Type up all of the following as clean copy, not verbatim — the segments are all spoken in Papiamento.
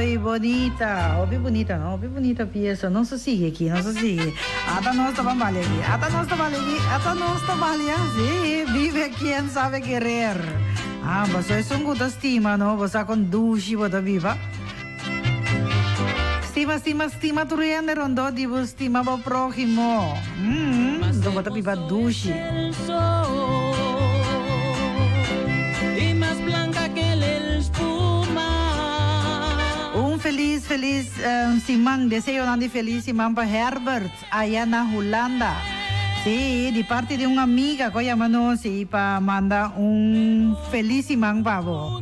Soy bonita. Hopi bunita, no? Hopi bunita pieza. Nos a sigui aki, nos a sigui. Ata nos ta ban bali aki. Ata nos ta bali aki. Ata nos ta bali así. Vive quien sabe querer. Ah, boso esun ku ta stima, no? Bo sa kon dushi bo ta biba. Stima, stima, stima tur hende rondó di bo, stima bo próhimo. Mm, enton bo ta biba dushi. Un felis, felis siman, deseonan di felis siman pa Herbert aya na Hulanda. Sí, di parti di un amiga ku a yama nos i pa manda un felis siman pa bo.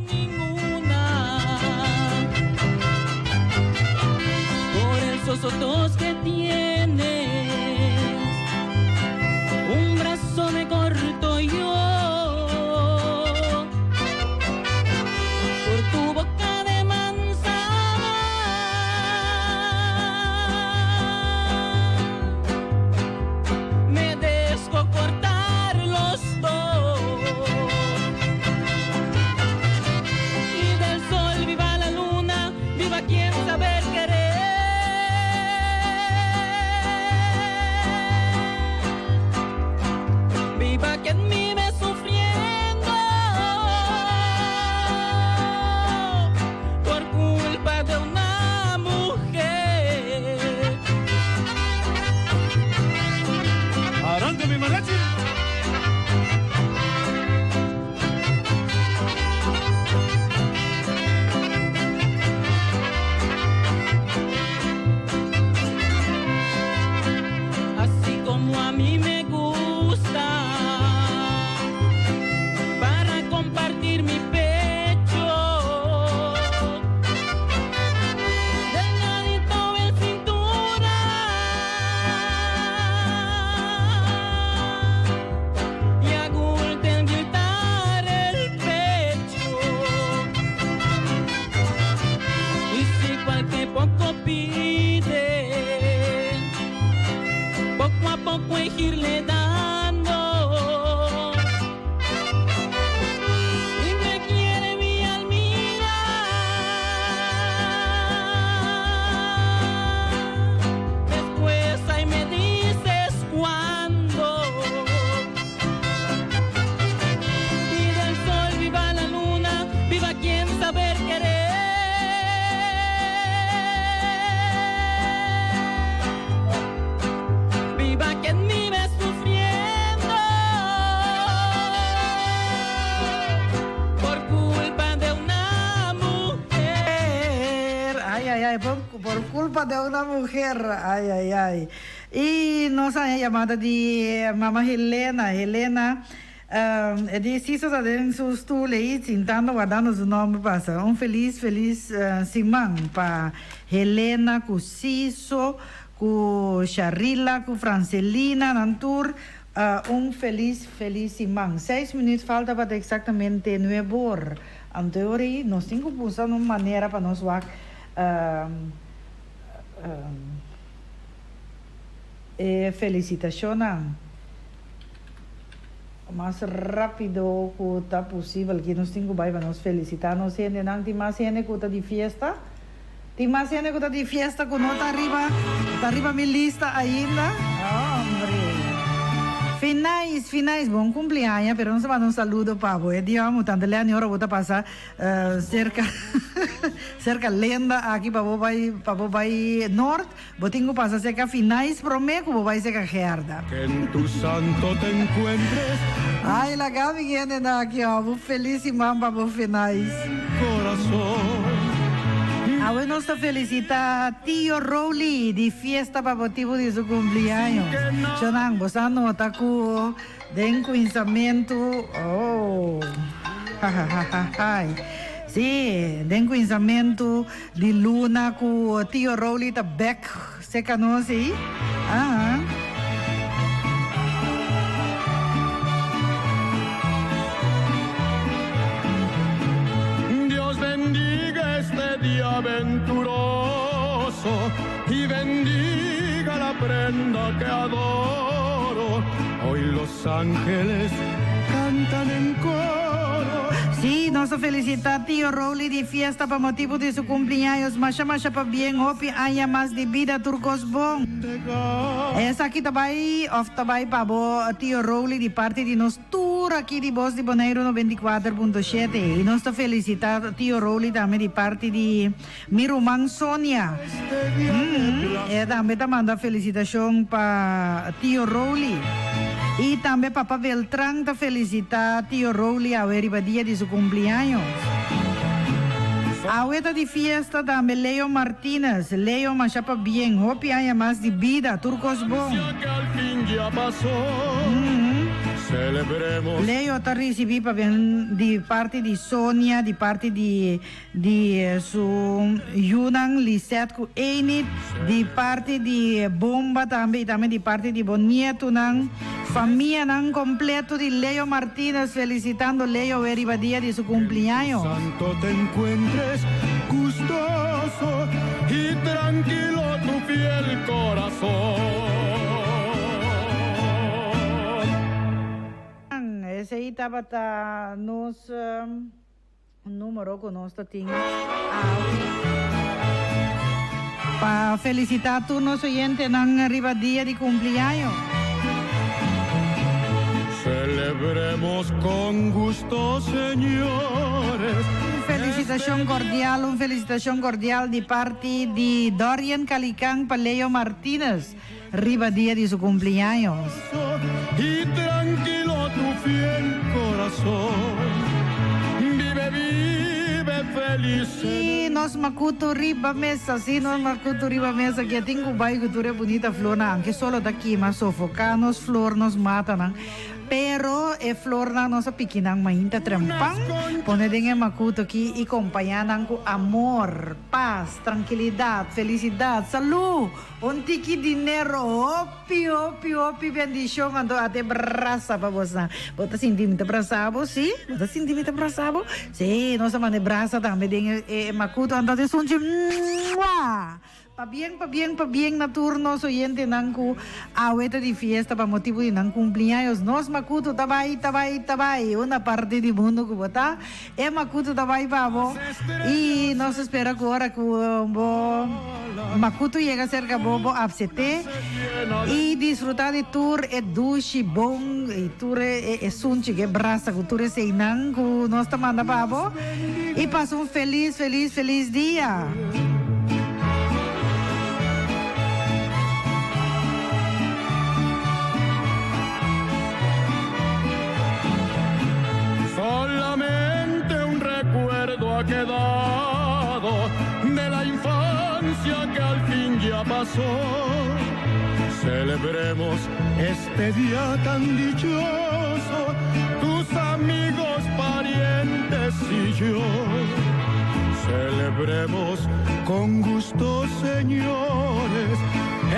Arranca mi mariachi! Así como a mí me gusta para compartir mi pecho Delgadito en cintura Y agulten gritar el pecho Y si cualquier poco pide Poco a poco irle dando Y me quiere mi almira Después ahí me dices cuándo Y del sol viva la luna, viva quien saber querer. Viva quien vive sufriendo por culpa de una mujer. Ay, ay, ay, por, por culpa de una mujer. Ay, ay, ay. Y nos a llamada di mama Helena. Helena, um, e di Siso ta den su stoel ei, sintando, wardando su nomber pasa. Un feliz, feliz siman pa Helena cu Siso, cu Sharila, cu Francelina, nan tur. Un feliz, feliz siman. Seis minuut falta pa ta exactamente nuebe or. Anto e ora ei nos tin cu busa un manera pa nos wak e felicitacionnan mas rapido cu ta posibel. Ki nos tin cu bay pa nos felicita nos hendenan. Tin mas hende cu ta di fiesta? Tin mas hende cu ta di fiesta cu no ta riba ta riba mi lista ainda? Hombre. Finais, Finais, bon cumpleaños, pero nos ta manda un saludo pa bo. E dia amo tanta Lenny ora bo ta pasa cerca cerca Lenda aki pa bo bay pa bo bay Noord, bo tin cu pasa cerca Finais prome cu bo bay cerca Gerda. Que en tu santo te encuentres. Ay laga mi hendenan aki amo. Feliz siman pa bo Finais. Corazon. Awe nos ta felicita Tio Rowley di fiesta pa motibo di su cumpleaños. Chonan, bo sa nota cu den cuinsamento, oh, hahahahay, si, den cuinsamento di luna cu Tio Rowley ta bek cerca nos ey, aha. Dios bendiga este día venturoso y bendiga la prenda que adoro. Hoy los ángeles cantan en coro. Sí, nos ta felicita Tio Rowley di fiesta pa motibo di su cumpleaños. Masha masha pabien, hopi aña mas di bida, tur cos bon. Esaki ta bay of ta bay pa bo Tio Rowley di parti di nos tur aki di Bos di Boneiru 94.7. Y nos ta felicita Tio Rowley tambe di parti di mi ruman Sonia. E tambe ta manda felicitacion pa Tio Rowley. Y tambe Papa Beltran ta felicita Tio Rowley awe riba dia di su cumpleaños. Awe ta di fiesta tambe Leo Martinez. Leo masha pabien, hopi aña mas di bida, tur cos bon. Leo ta ricibi pabien di parti di Sonia, di parti di Di su yunan Lisette ku Enid, di parti di Bomba tambe i tambe di parti di bo nietunan, famianan kompleto di Leo Martinez felisitando Leo awe riba dia di su kumpliaños. Santo te encuentres gustoso y tranquilo tu fiel corazón. Esei tabata nos. Un numero cu nos ta tin awe pa felicita tur nos oyentenan riba dia di cumpleaños. Celebremos con gusto, señores. Un felicitacion cordial, un felicitacion cordial di parti di Dorian Calican pa Leo Martinez riba dia di su cumpleaños. Y tranquilo tu fiel corazón Vive, vive feliz Sí, nos macuto riba mesa, sí, nos macuto riba mesa, que tin cu bai cu tur e bunita flornan, aunke solo ta kima, sofoca nos flor, nos matanan. Pero e flornan nos a piki nan mainta trempan, pone den e makuto aki i kompañá nan ku amor, pas, trankilidat, felisidat, salú, un tiki dinero, hopi, hopi, hopi bendishon. Anto a te brasa pa bosnan. Bo ta sinti mi ta brasa bo? Sí? Bo ta sinti mi ta brasa bo? Sí, nos a manda e brasa tambe den e makuto. Anto a te sunchi, Mua! Pabien, pabien, pabien na tur nos oyentenan ku awe ta di fiesta pa motibu di nan kumpliaños. Nos makutu ta bai, ta bai, ta bai. Unda parti di mundu ku bo ta, e makutu ta bai pa bo. I nos ta spera ku ora ku bo makutu yega serka bo, bo apset'é i disfrutá di tur e dushi bon i tur e sunchi ku e brasa ku tur eseinan ku nos ta manda pa bo. I pasa un felis, felis, felis dia. Solamente un recuerdo ha quedado de la infancia que al fin ya pasó. Celebremos este día tan dichoso, tus amigos, parientes y yo. Celebremos con gusto, señores,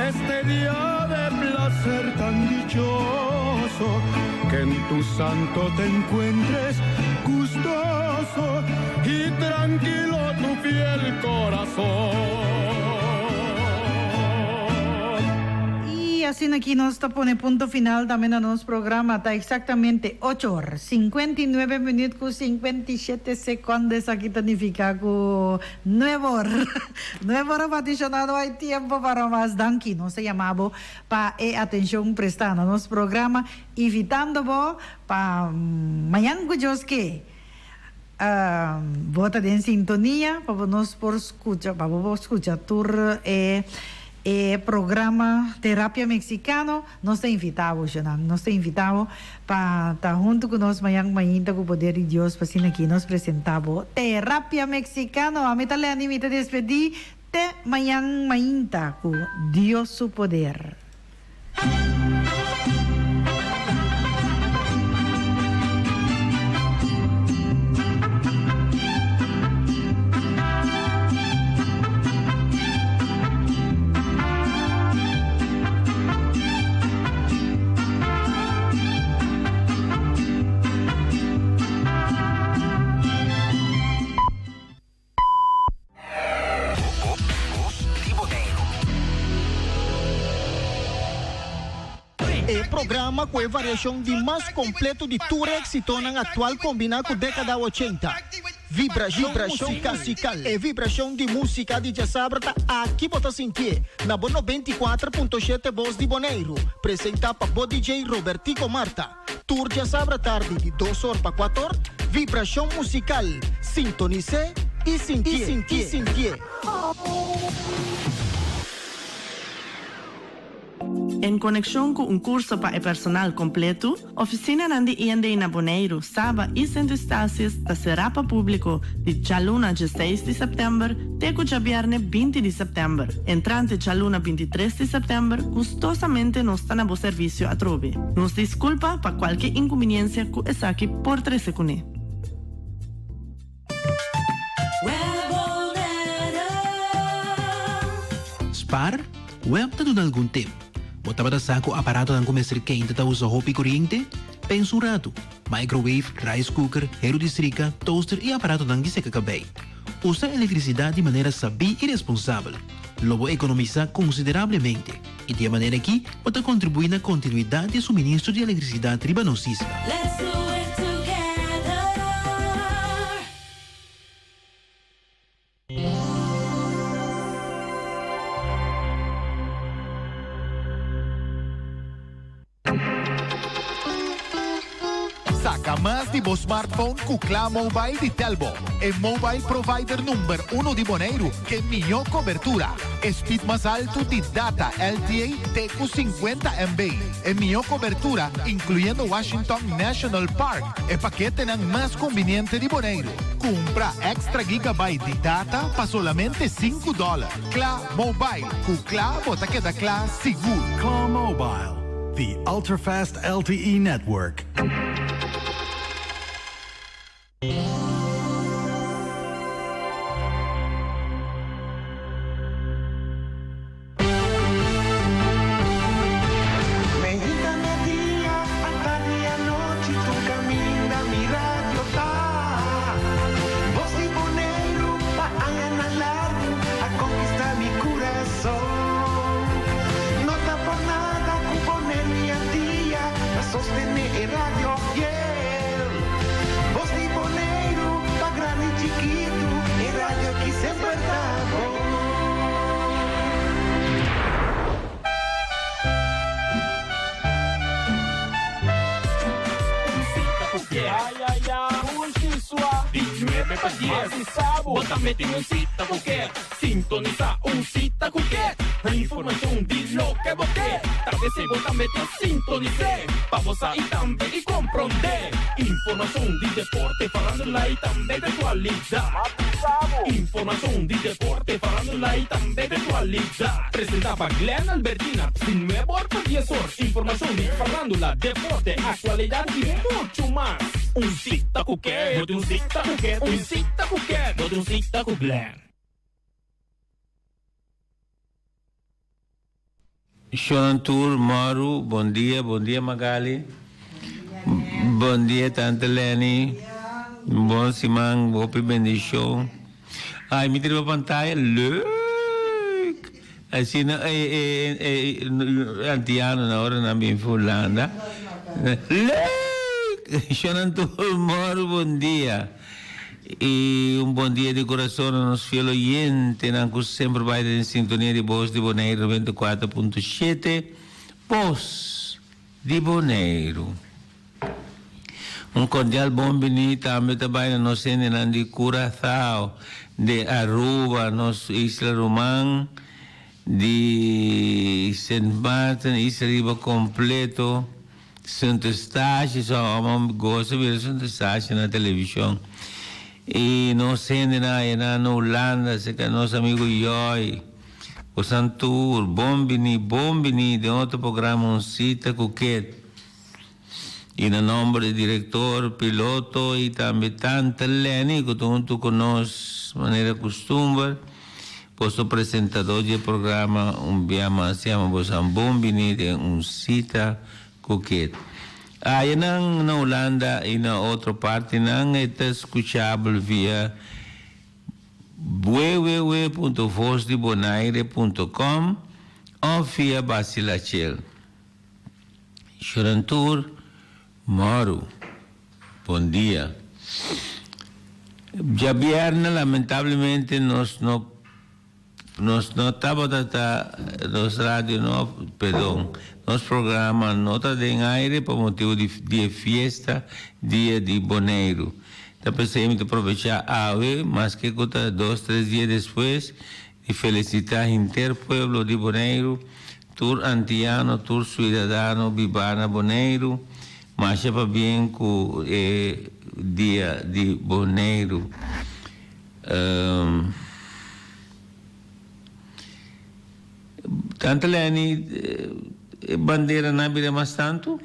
este día de placer tan dichoso, que en tu santo te encuentres gustoso y tranquilo tu fiel corazón. Y asina aki nos ta pone punto final tambe na nos programa. Ta exactamente ocho or, 59 minuut cu 57 seconde. Esaki ta nifica cu nuebe or, nuebe or a bati shona, no hay tiempo para mas. Danki, nos ta yama bo pa e atencion presta na nos programa, invitando bo pa mañan cu Dios ke. Bo ta den sintonia pa bo nos por scucha, pa bo por scucha tur e e programa Terapia Mexicano. Nos ta invita bo, shunan. Nos ta invita bo pa ta hunto cu nos mañan mainta cu poder di Dios pa asina aki nos presenta bo Terapia Mexicano. Ami ta Lenny, mi ta despedi te mañan mainta cu Dios su poder. Bos di Boneiru. programa ku e variashon di mas kompleto di tur e éksitonan aktual kombiná ku dékada ochenta. Vibrashon Musikal. E vibrashon di músika di djasabra ta aki bo ta sintié, na bo 94.7 Bos di Boneiru, presentá pa bo DJ Robertico Marta. Tur djasabra tardi di dos or pa kuator, Vibrashon Musikal. Sintonis'é i sintié. En konekshon ku un kurso pa e personal kompletu, ofisinanan di IND na Boneiru, Saba i Sint Eustatius ta será pa públiko di djaluna dieseis di sèptèmber te ku djabièrnè 20 di sèptèmber. Entrante djaluna 23 di sèptèmber gustosamente nos ta na bo servisio atrobe. Nos diskulpa pa kualke inkumbiniensia ku esaki por trese kuné. Spar, Web ta duna algun tip. Bo tabata sa ku aparatonan ku mester keinta ta usa hopi koriente? Pensa un ratu. Microwave, rice cooker, heru di strika, toaster i aparatonan di seka kabei. Usa elektrisidat di manera sabí i responsabel. Lo bo ekonomisá konsiderablemente i di e manera akí bo ta kontribuí na kontinuidat di e suministro di elektrisidat riba nos isla. Let's do it together. Saca mas di bo smartphone cu Kla Mobile di Telbo, e mobile provider number uno di Boneiru ke mihó cobertura, e speed mas altu di data LTE te cu 50 MB, e mihó cobertura incluyendo Washington National Park, e paketenan mas conveniente di Boneiru. Cumpra extra gigabyte di data pa solamente sinku dollar. Kla Mobile, cu kla bo ta keda kla sigur. Kla Mobile, the ultra-fast LTE network. Meinta, media, atardi i anochi, tur kaminda mi radio ta. Bos di Boneiru pa añanan largu a konkistá mi kurason. No ta por nada ku Boneiru i Antia ta sostené e radio fiel. Bos di Boneiru pa grandi i chikitu, e radio ki semper ta bon. Di nuebe pa dies Bo ta meti un sita ku ke Sintonisa un sita ku ke Informashon di loke bo ke Ta p'esei bo ta mete sintonis'é Pa bo sa i tambe i komprondé Informashon di deporte, farandula i tambe di aktualidat Informashon di deporte, farandula i tambe di aktualidat Presentá pa Glenn Albertina di nuebe or pa dies or Informashon di farandula, deporte, aktualidat i muchu mas Un sita ku ke, bo tin un sita ku ke, un sita ku ke, bo tin un sita ku Glenn. Shonan tur, Maru, bon dia, bon dia Magali, bon dia Tante Lenny, bon siman, hopi bendicion. Ay, mi ta riba pantaya, leuk! Asina e e e antianonan ora nan bin fi Hulanda, leuk! Shonan tur, Maru, bon dia. I un bon dia di kurason na nos fiel oyentenan ku semper bai ta den sintonia di Bos di Boneiru 94.7, Bos di Boneiru. Un kordial bon bini tambe ta bai na nos hendenan di Curaçao, di Aruba, nos isla ruman, di Sint Maarten, isla riba kompleto. Sint Eustatius, amo gosa mira Sint Eustatius na television. Y nos hendenan ayana na Hulanda, cerca nos amigo Joy, bosan tur, bon bini, bon bini den otro programa Un Cita cu Ket. Y na nomber di director, piloto y tambe tanta Lenny cu ta hunto cu nos manera custumber, boso presentador di e programa un bia mas yama bosan bon bini den Un Cita cu Ket. Ayanan na Hulanda y na otro partinan e ta scuchabel via www.vosdibonaire.com of via Bacilachel. Shonan tur mòru. Bon dia. Djabièrnè lamentablemente nos no nos no tabata ta nos radio no perdon nos programa no ta den aire pa motibu di di e fiesta dia di Boneiru. Ta p'esei mi ta probechá awe maske ku ta dos tres dia despues di felisitá henter pueblo di Boneiru Tur antiano, tur suidadano bibá na Boneiru, masha pabien ku e Dia di Boneiru. Tanta Leni, e bandera nan a bira mas tantu?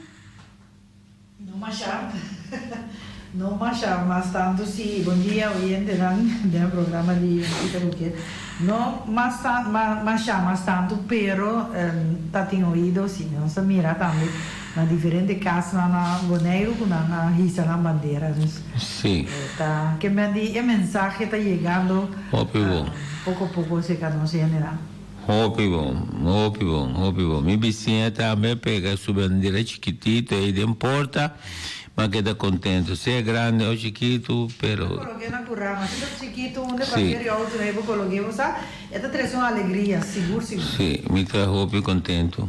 No masha, no masha mas tantu si. Bon dia oyentenan den e programa di Kita Ku Ke. No mas masha mas tantu pero ta tin oido si. Nos ta mira tambe na diferente kasnan na Boneiru ku nan a hisa nan bandera. Dus ta ke men di e mensahe ta yegando poko poko serka nos hendenan. Hopi bon, hopi bon, hopi bon. Mi bisiña tambe pega su bandera chikitito ei den porta, m'a keda contento. Sea grande o chikitu, pero. Bo coloke na cura, ma si ta chikitu unda papia di auto ei bo coloke, bo sa, e ta trece un alegria, sigur sigur. Si, mi ta hopi contento.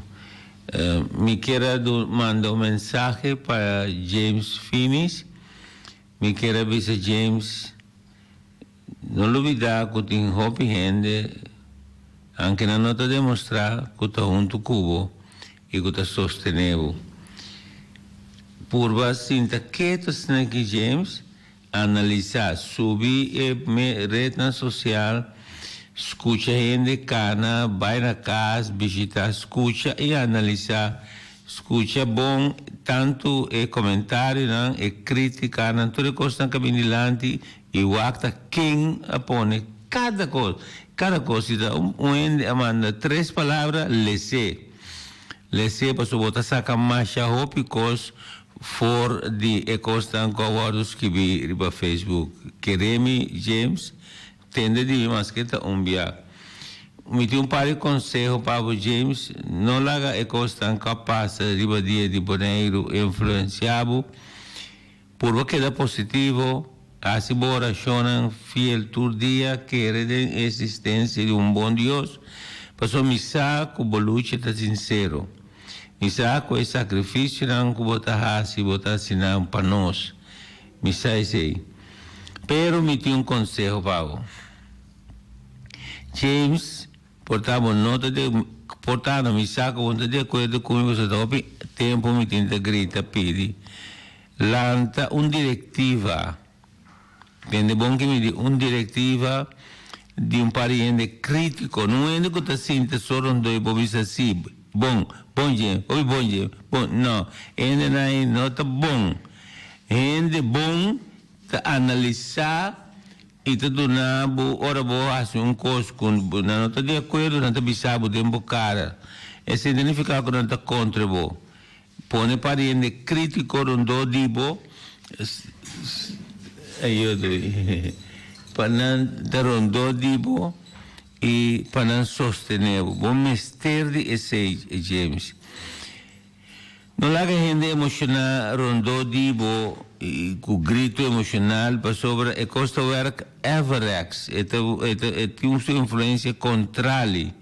Mi kier a manda un mensahe pa James Finis. Mi kier a bisa James. No lubidá ku tin hopi hende, anke nan no ta demostrá ku ta huntu ku bo i ku ta sostené bo. Purba sinta ketu asina ki James, analisá, subi e retnan sosial, skucha hende kana, bai na kas, bishitá, skucha i analisá. Skucha bon tantu e komentarionan, e krítikanan, tur e kosnan ku a bini dilanti I wak ta ken a pone kada kos, kada kos. Si ta un hende a manda tres palabra, les'é. Les'é pasobra bo ta saka masha hopi kos for di e kosnan ku a wòrdu skibí riba Facebook. Kere mi, James, tende di mi maske ta un bia. Mi tin un par di konseho pa bo, James. No laga e kosnan ku a pasa riba dia di Boneiru influensiá bo. Purba keda positivo, hasi bo orashonnan fiel tur dia, kere den e esistensia di un bon Dios, pasobra mi sa ku bo lucha ta sinsero. Mi sa ku e sakrifisionan ku bo ta hasi, bo ta hasi nan pa nos. Mi sa esei. Pero mi tin un konseho pa bo. James. Por ta bo no ta de por ta no mi sa ku bo no ta di akuerdo ku mi pasobra ta hopi tempu mi tin ta grita pidi lanta un direktiva tende bon ki mi di un direktiva di un par di hende kritiko no un hende ku ta sinta so rondó i bo bisa si bon bon dje hopi bon dje bon no e hendenan ei no ta bon hende bon ta analisá I ta duna bo ora bo hasi un kos ku nan no ta di akuerdo, nan ta bisa bo den bo kara. Esei ta nifiká ku nan ta kontra bo. Pone pariente krítiko rondó di bo, pa nan ta rondó di bo i pa nan sostené bo. Bo mester di esei, James. No laga hende emoshoná rondó di bo ku gritu emoshonal pasobra e kos ta wèrk averechts, e ta e ta e tin su influensia kontrali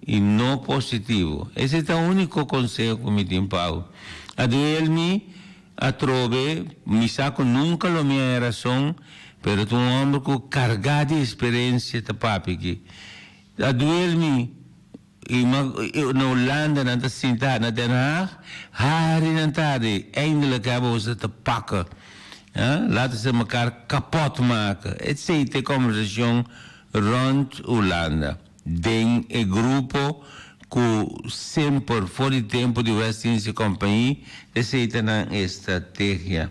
i no positivo. Esei ta úniko konseho ku mi tin pa bo. A duel mi atrobe, mi sa ku nunka lo mi haña rason, pero ta un hòmber ku kargá di eksperensia ta papia aki. A duel mi. I na Hulanda nan ta sinta na Den Haag, hari nan ta hari, eindelijk hebben we ze te pakken. Ja, laten ze mekaar kapot maken. Esei ta e kombersashon rond Hulanda, den e grupo ku semper for di tempu di West Indische Compagnie, esei ta nan estrategia.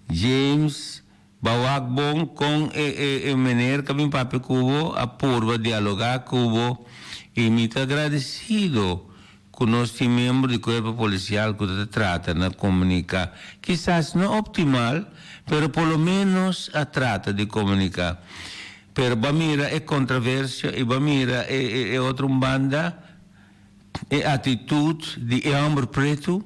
James. Ba wak bon kon e e e meneer ka bin papia ku bo a purba dialoga ku bo i mi ta agradesido ku nos tin miembro di kuerpo polisial ku ta trata na komunika. Kisas no optimal pero por lo menos a trata di komunika. Pero ba mira e kontraversio i ba mira e e e otro un banda e atitut di e homber pretu.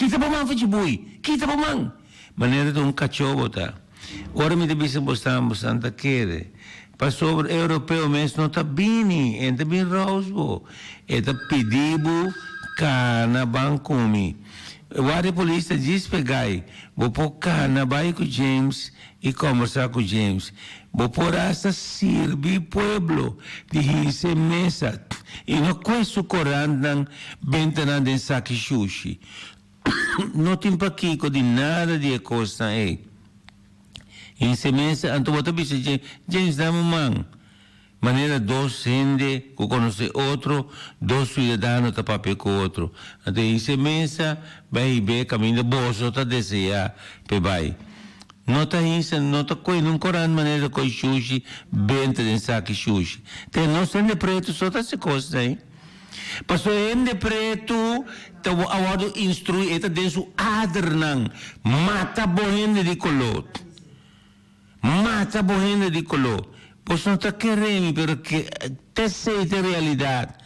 Kita bo man for bui, kita bo man. Manera ta un kachó bo ta. Ora mi ta bisa bosnan, bosnan ta kere. Pasobra europeo mes no ta bini, e ta bin rous bo. E ta pidi bo kana ban ku mi. Guardia polis ta djis pegai. Bo por kana bai ku James i kombersá ku James. Bo por asta sirbi pueblo di hinse mesa i no kue su korantnan bentanan den saki shushi. No tin pakiko di nada di e kosnan ei. Hinse mesa, anto bo ta bisa James, James dame un man. Manera dos hende ku konosé otro, dos siudadano ta papia ku otro. Anto hinse mesa bai hib'é kaminda boso ta deseá p'e bai. No ta hinsa, no ta kohe nun korant manera ta kohe shushi benta den saki shushi. Te nos hende pretu so ta hasi kosnan ei. Pasobra hende pretu ta a wòrdu instruí, e ta den su adernan, mata bo hende di koló. Mata bo hende di koló. Bos no ta kere mi, pero ke t'esei ta e realidat.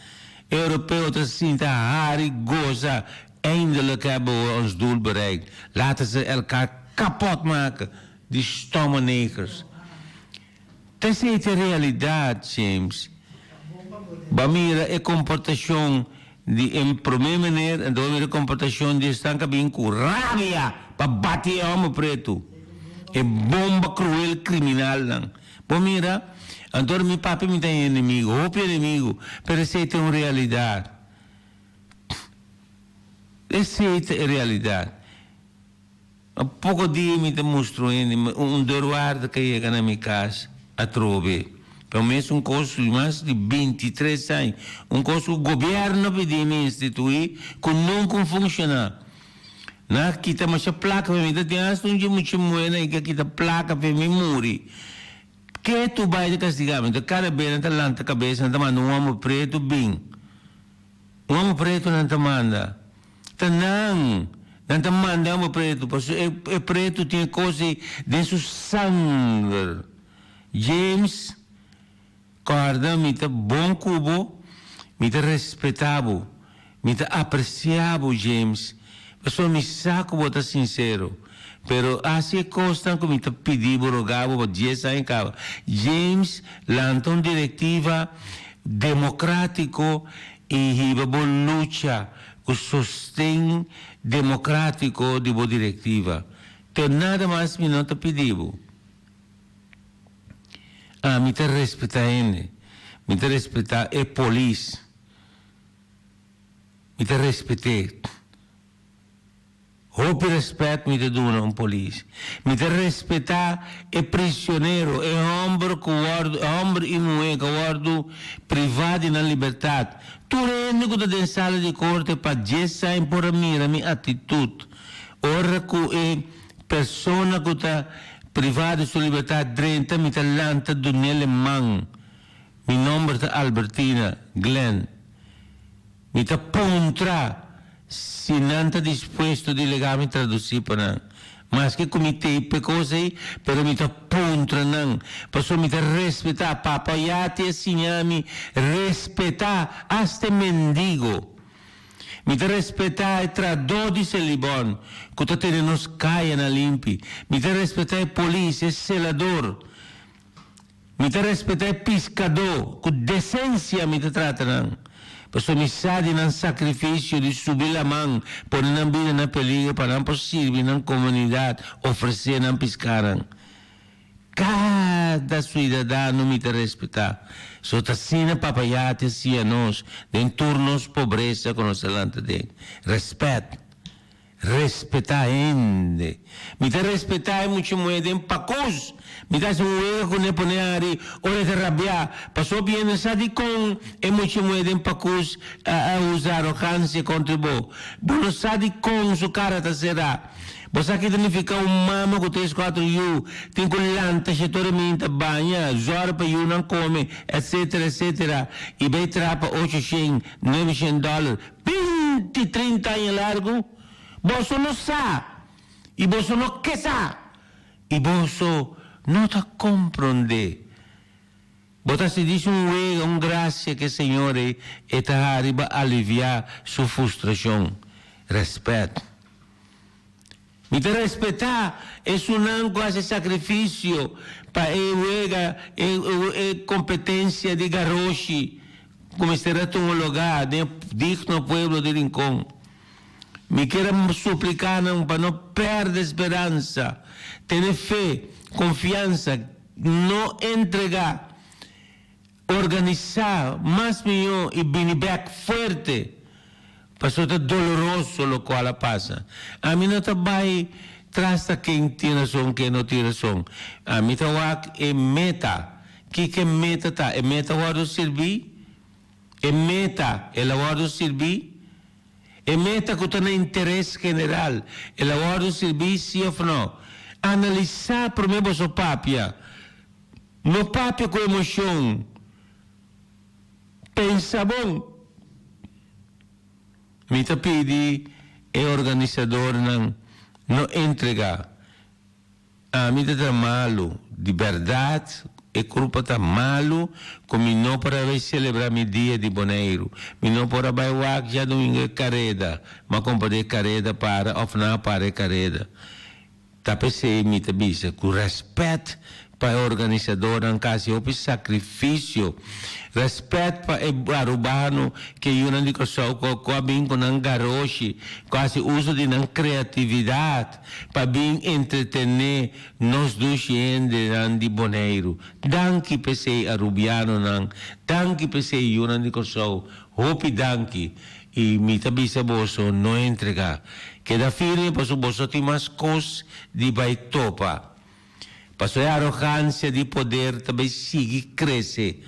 Europeo ta sinta hari, goza, eindelijk hebben we ons doel bereikt. Laten ze elkaar kapot maken, die stomme negers. T'esei ta e realidat, James. Bo a mira e komportashon di e promé meneer en bo a mira e komportashon di esnan ku a bin ku rabia pa bati e hòmber pretu, e bomba kruel kriminalnan. Bo mira? Anto mi papia mi ta e enemigu, hopi enemigu, pero esei ta un realidat. Esei ta e realidat. A poko dia mi ta mustra un hende, un deurwaarder ku a yega na mi kas atrobe. Pero mes un kos di mas di bintitres aña, un kos ku gobièrnu a pidi mi instituí ku nunka un funshoná. Nan a kita masha plaka pa mi, ta tin asta un dje mucha muhé nan ke a kita plaka pa mi muri. Ke tu bai ta kastigá mi? Enton kada bes nan ta lanta kabes, nan ta manda un hòmber pretu bin. Un hòmber pretu nan ta manda. Ta nan, nan ta manda hòmber pretu, pasobra e e pretu tin e kos ei den su sanger. James, kòrda mi ta bon ku bo, mi ta respetá bo, mi ta apresiá bo, James, pasobra mi sa ku bo ta sinsero. Pero hasi e kosnan ku mi ta pidi bo, rogá bo pa dies aña kaba. James, lanta un direktiva demokrátiko i hiba bo lucha ku sosten demokrátiko di bo direktiva. Te nada mas mi no ta pidi bo. Ami ta respetá hende. Mi ta respetá e polis. Mi ta respet'é. Hopi respet mi ta duna un polis. Mi ta respetá e prisionero, e hòmber ku wòrdu, e hòmber i muhé ku a wòrdu privá di nan libertat. Tur hende ku ta den sala di korte pa djes aña por a mira mi aktitut ora ku e persona ku ta privá di su libertat drenta mi ta lanta dun'el e man. Mi nòmber ta Albertina Glenn. Mi ta puntra si nan ta dispuesto di lega mi traduci pa nan. Maske cu mi tei p'e cos ei, pero mi ta puntra nan, pasobra mi ta respeta. Papa Yati a siña mi respeta hasta e mendigo. Mi ta respeta e tradó di Selibon cu ta tene nos cayanan limpi. Mi ta respeta e polis, e celador. Mi ta respetá e piskadó, ku desensia mi ta trata nan, pasobra mi sa di nan sakrifisio di subi laman, pone nan bida na peligro pa nan por sirbi nan komunidat, ofresé nan piskánan. Kada suidadano mi ta respetá. So ta asina Papa Yati a siña nos den tur nos pobresa ku nos a lanta den. Rèspèt. Respetá hende. Mi ta respetá e mucha muhé den pakus. Mi ta hasi un wega kuné pone ari ora e ta rabiá. Pasobra hopi hende sa dikon e mucha muhé den pakus a usa arogansia kontra bo. Bo no sa dikon su kara ta será. Bo sa ki ta nifiká un mama ku tres kuater yu tin ku lanta shetor e minta baña, zòrg pa yunan kome, etsetera, etsetera, i bai traha pa ocho shen, nuebe shen dòler. Binti trinta aña largu, boso no sa i boso no ke sa i boso no ta komprondé. Bo ta sinti un wega, un grasia ku e Señor ei e ta hari pa aliviá su frustrashon. Rèspèt. Mi ta respetá esunnan ku hasi sakrifisio pa e wega, e e kompetensia di garoshi ku mester a tuma lugá den e digno pueblo di Rincon. Mi kier a supliká nan pa no pèrdè speransa, tene fe, konfiansa, no entregá, organisá mas mihó i bini bèk fuerte, pasobra ta doloroso lokual a pasa. Ami no ta bai tras ta ken tin rason, ken no tin rason. Ami ta wak e meta. Kiko e meta ta? E meta wòrdu sirbí? E meta, el a wòrdu sirbí? E meta ku ta na interes general, el a wòrdu sirbí sí òf nò? Analisá promé boso papia. No papia ku emoshon. Pensa bon. Mi ta pidi e organisadornan no entregá. Ami ta ta malu, di bèrdat e kurpa ta malu ku mi no por a bai selebrá mi dia di Boneiru. Mi no por a bai wak djadumingu e kareda, m'a komprendé e kareda para òf nan a para e kareda. Ta p'esei mi ta bisa ku rèspèt pa e organisadornan ku hasi hopi sakrifisio, rèspèt pa e arubano ku e yunan di Kòrsou ku a bin ku nan garoshi, ku a hasi uso di nan kreatividat pa bin entretené nos dushi hendenan di Boneiru. Danki p'esei arubianonan, danki p'esei yunan di Kòrsou, hopi danki. I mi ta bisa boso, no entregá. Keda firme pasobra boso tin mas kos di bai topa. Pasobra e arogansia di poder ta bai sigui krese.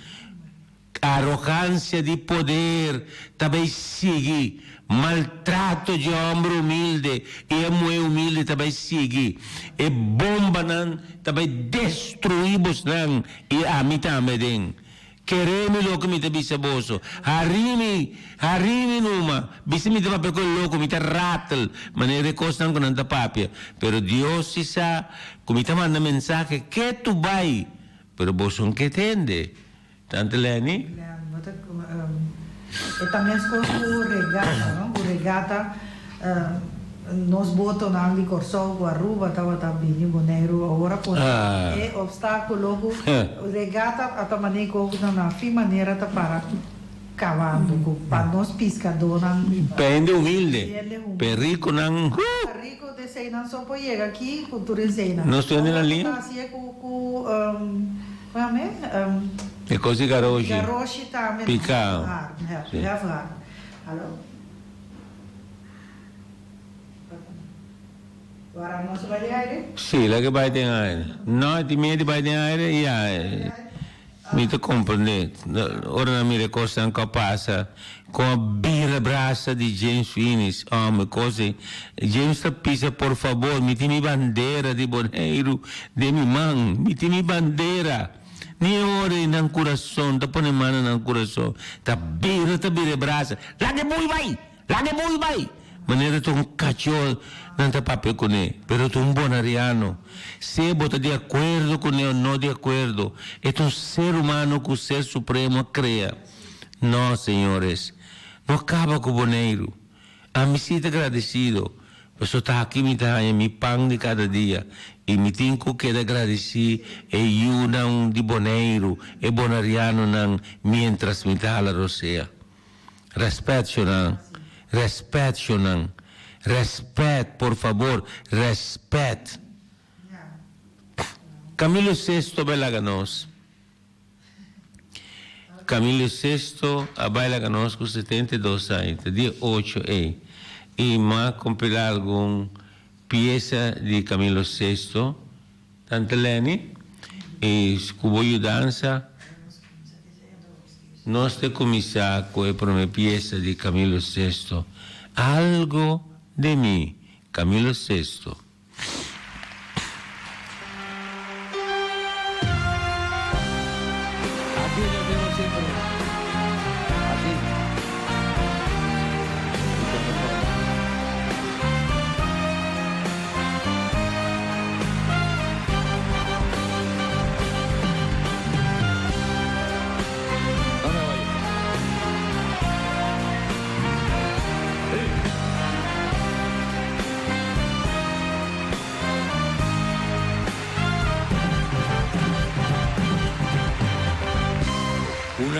Arogansia di poder ta bai sigui. Maltrato dje hòmber humilde i e muhé humilde ta bai sigui. E bombanan ta bai destruí bosnan i ami tambe den. Kere mi loke mi ta bisa boso. Hari mi, hari mi numa. Bisa mi ta papia ku e loko, mi ta ratel, manera e kosnan ku nan ta papia. Pero Dios si sa ku mi ta manda mensahe ketu bai, pero boso no ke tende. Tante Lenny? Len, bo ta, e ta meskos ku regata, no? Ku regata. Nos botonan di Kòrsou ku Aruba tabata bini Boneiru awor a pone e obstákulo ku regata a ta manera ku nan na fin manera ta para kabando ku pa nos piskadónan. Pa hende humilde, pa e rikunan. Pa riku de eseinan so por yega aki ku tur eseinan. Nos tur hende na liña. Awor ta hasié ku ku ku yama e? E kos di garoshi. Garoshi tambe. Piká. Hefhaar. Hallo. Sí, laga bai den aire. No, e tin miedu di bai den aire? Ya, mi ta comprende. Ora nan mira e cosnan cu a pasa, con a bira brasa di James Finis, hombre, cos ei. James ta pisa, por fabor, mi tin mi bandera di Boneiru den mi man. Mi tin mi bandera. Ni e ora ei nan curason, ta pone man na nan curason, ta bira, ta bira e brasa. Laga e bui bai! Laga e bui bai! Manera ta un kachó nan ta papia kuné, pero ta un bonariano. Sea bo ta di akuerdo kuné o no di akuerdo, e ta un ser humano ku Ser Supremo a krea. No, señores, no kaba ku Boneiru. Ami si ta gradesido, pasobra ta aki mi ta haña mi pan di kada dia i mi tin ku keda gradesí e yunan di Boneiru, e bonarianonan, miéntras mi ta hala rosea. Respet shonan, respet shonan, respet por fabor, respet. Camilo Sesto a bai laga nos. Camilo Sesto a bai laga nos ku 72 aña, ta dia ocho ei. I m'a kompilá algun piesa di Camilo Sesto, Tante Lenny, i ku bo yudansa. Nos ta kuminsá ku e promé piesa di Camilo Sesto, Algo de mi, Camilo Sesto.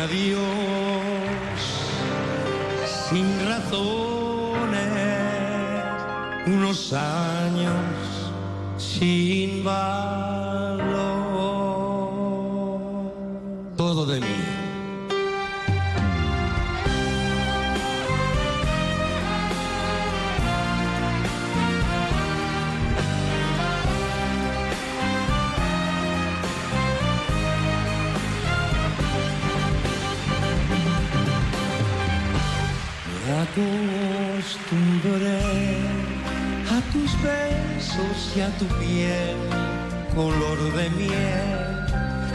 adiós sin razones, unos años sin valor. Todo de mí. Me acostumbré a tus besos y a tu piel color de miel,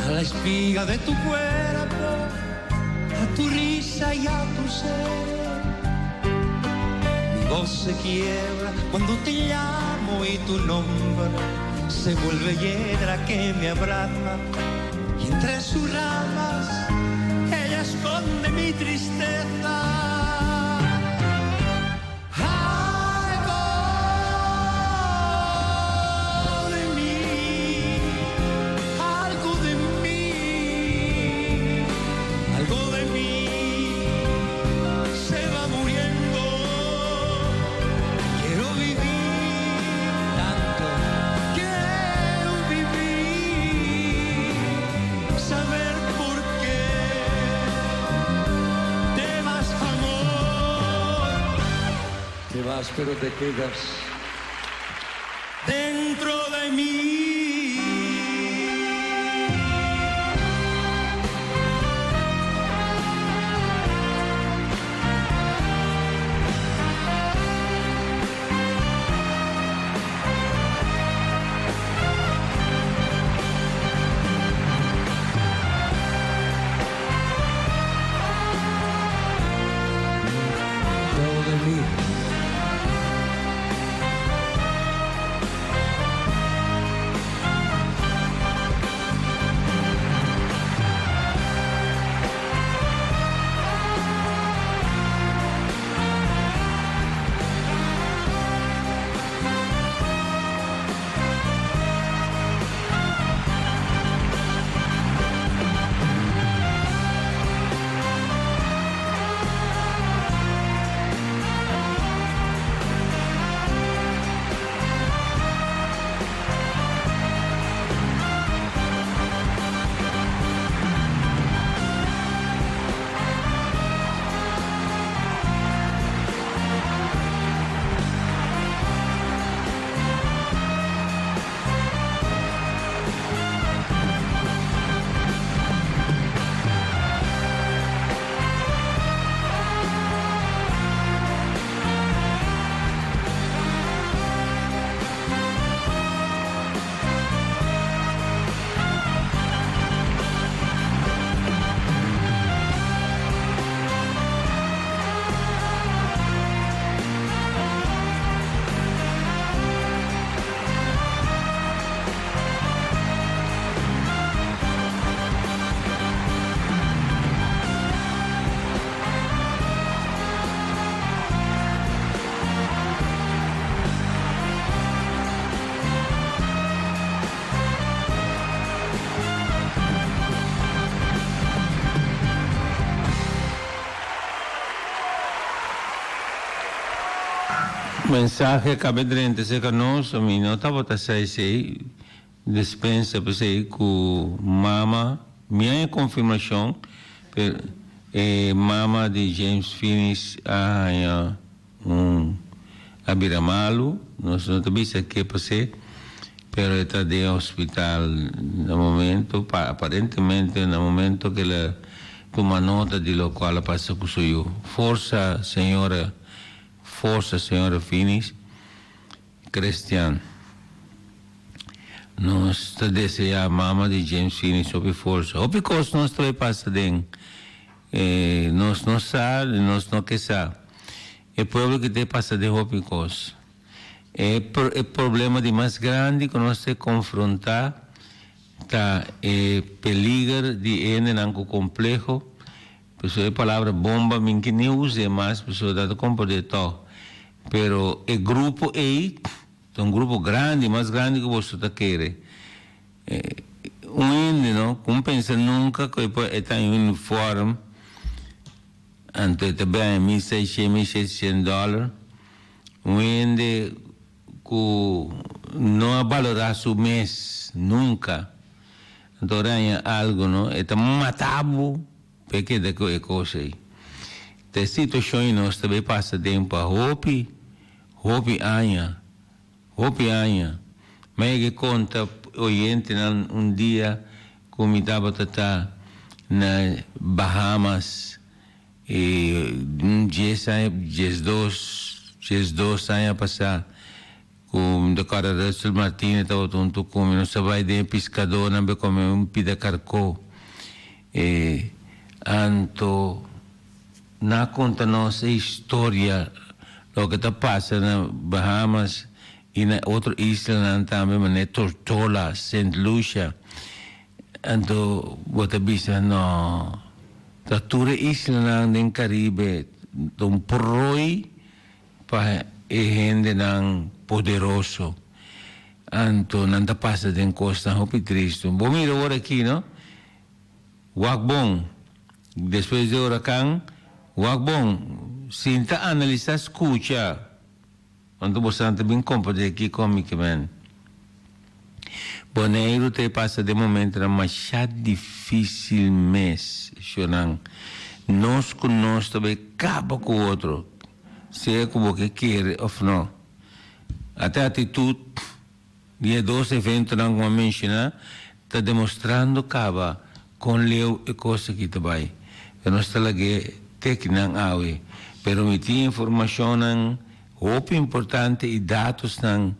a la espiga de tu cuerpo, a tu risa y a tu ser. Mi voz se quiebra cuando te llamo y tu nombre se vuelve hiedra que me abraza y entre sus ramas ella esconde mi tristeza. Algo de mí, algo de mí, algo de mí se va muriendo. Quiero vivir tanto, quiero vivir, saber por qué te vas, amor. Te vas, pero te quedas dentro de mí. Todo de mí. Mensahe kabe drenta serka nos, mi no tabata sa esei, despensa p'esei ku mama, mi haña konfirmashon, pero e mama di James Finis a haña un a bira malu, nos no ta bisa ke pas'é, pero e ta den hospital na momento, aparentemente na momento ke el a tuma nota di lokual a pasa ku su yu. Forsa señora. Forsa señora Finis Christian. Nos ta desea mama di James Finis hopi forsa. Hopi kos nos ta bay pasa den nos no sa y nos no ke sa. E pueblo ki ta pasa den hopi kos. E problema di mas grandi ku nos ta konfronta ta e peliger di hendenan ku kompleho. Pasobra e palabra bomba mi ke ni us'é mas pasobra ta ta komprendé tòg. Pero e grupo ei ta un grupo grandi, mas grandi ku boso ta kere. Un hende no ku un pensa nunka ku e por e ta en uniform. Anto e ta bèn 1600, 1700 dòler. Un hende ku no a balorá su mes nunka. Anto ora haña algu no, e ta mata bo pa e keda ku e kos ei. Ta e situashon ei nos ta bay pasa den pa hopi, hopi aña, hopi aña. Mi a yega e konta oyentenan un dia ku mi tabata ta na Bahamas e un dies aña, diesdos, diesdos aña pasá. Ku mi ta kòrda Russell Martínez tabata huntu ku mi. Nos a bai den e piskadónan pa kome un pida karkó. E anto nan a konta nos e historia loke ta pasa na Bahamas i na otro islanan tambe manera Tortola, Sint Lucia. Anto bo ta bisa no, ta tur e islanan den Karibe ta un proi. Pa e hendenan poderoso. Anto nan ta pasa den kosnan hopi tristu. Bo mira ora aki, no? Wak bon. Despues di orakan, wak bon. Sinta analisá, skucha. Anto bosan ta bin komprendé kiko mi ke men. Boneiru ta e pasa den momentonan masha difísil mes, shornan. Nos ku nos ta bai kaba ku otro, sea ku bo ke kere òf no. Ata e atitut di e dos eventonan ku mi a menshoná ta demostrando kaba kon leu e kos aki ta bai. Pero nos ta lag'é te kinan awe. Pero mi tin informashonnan hopi importante i datosnan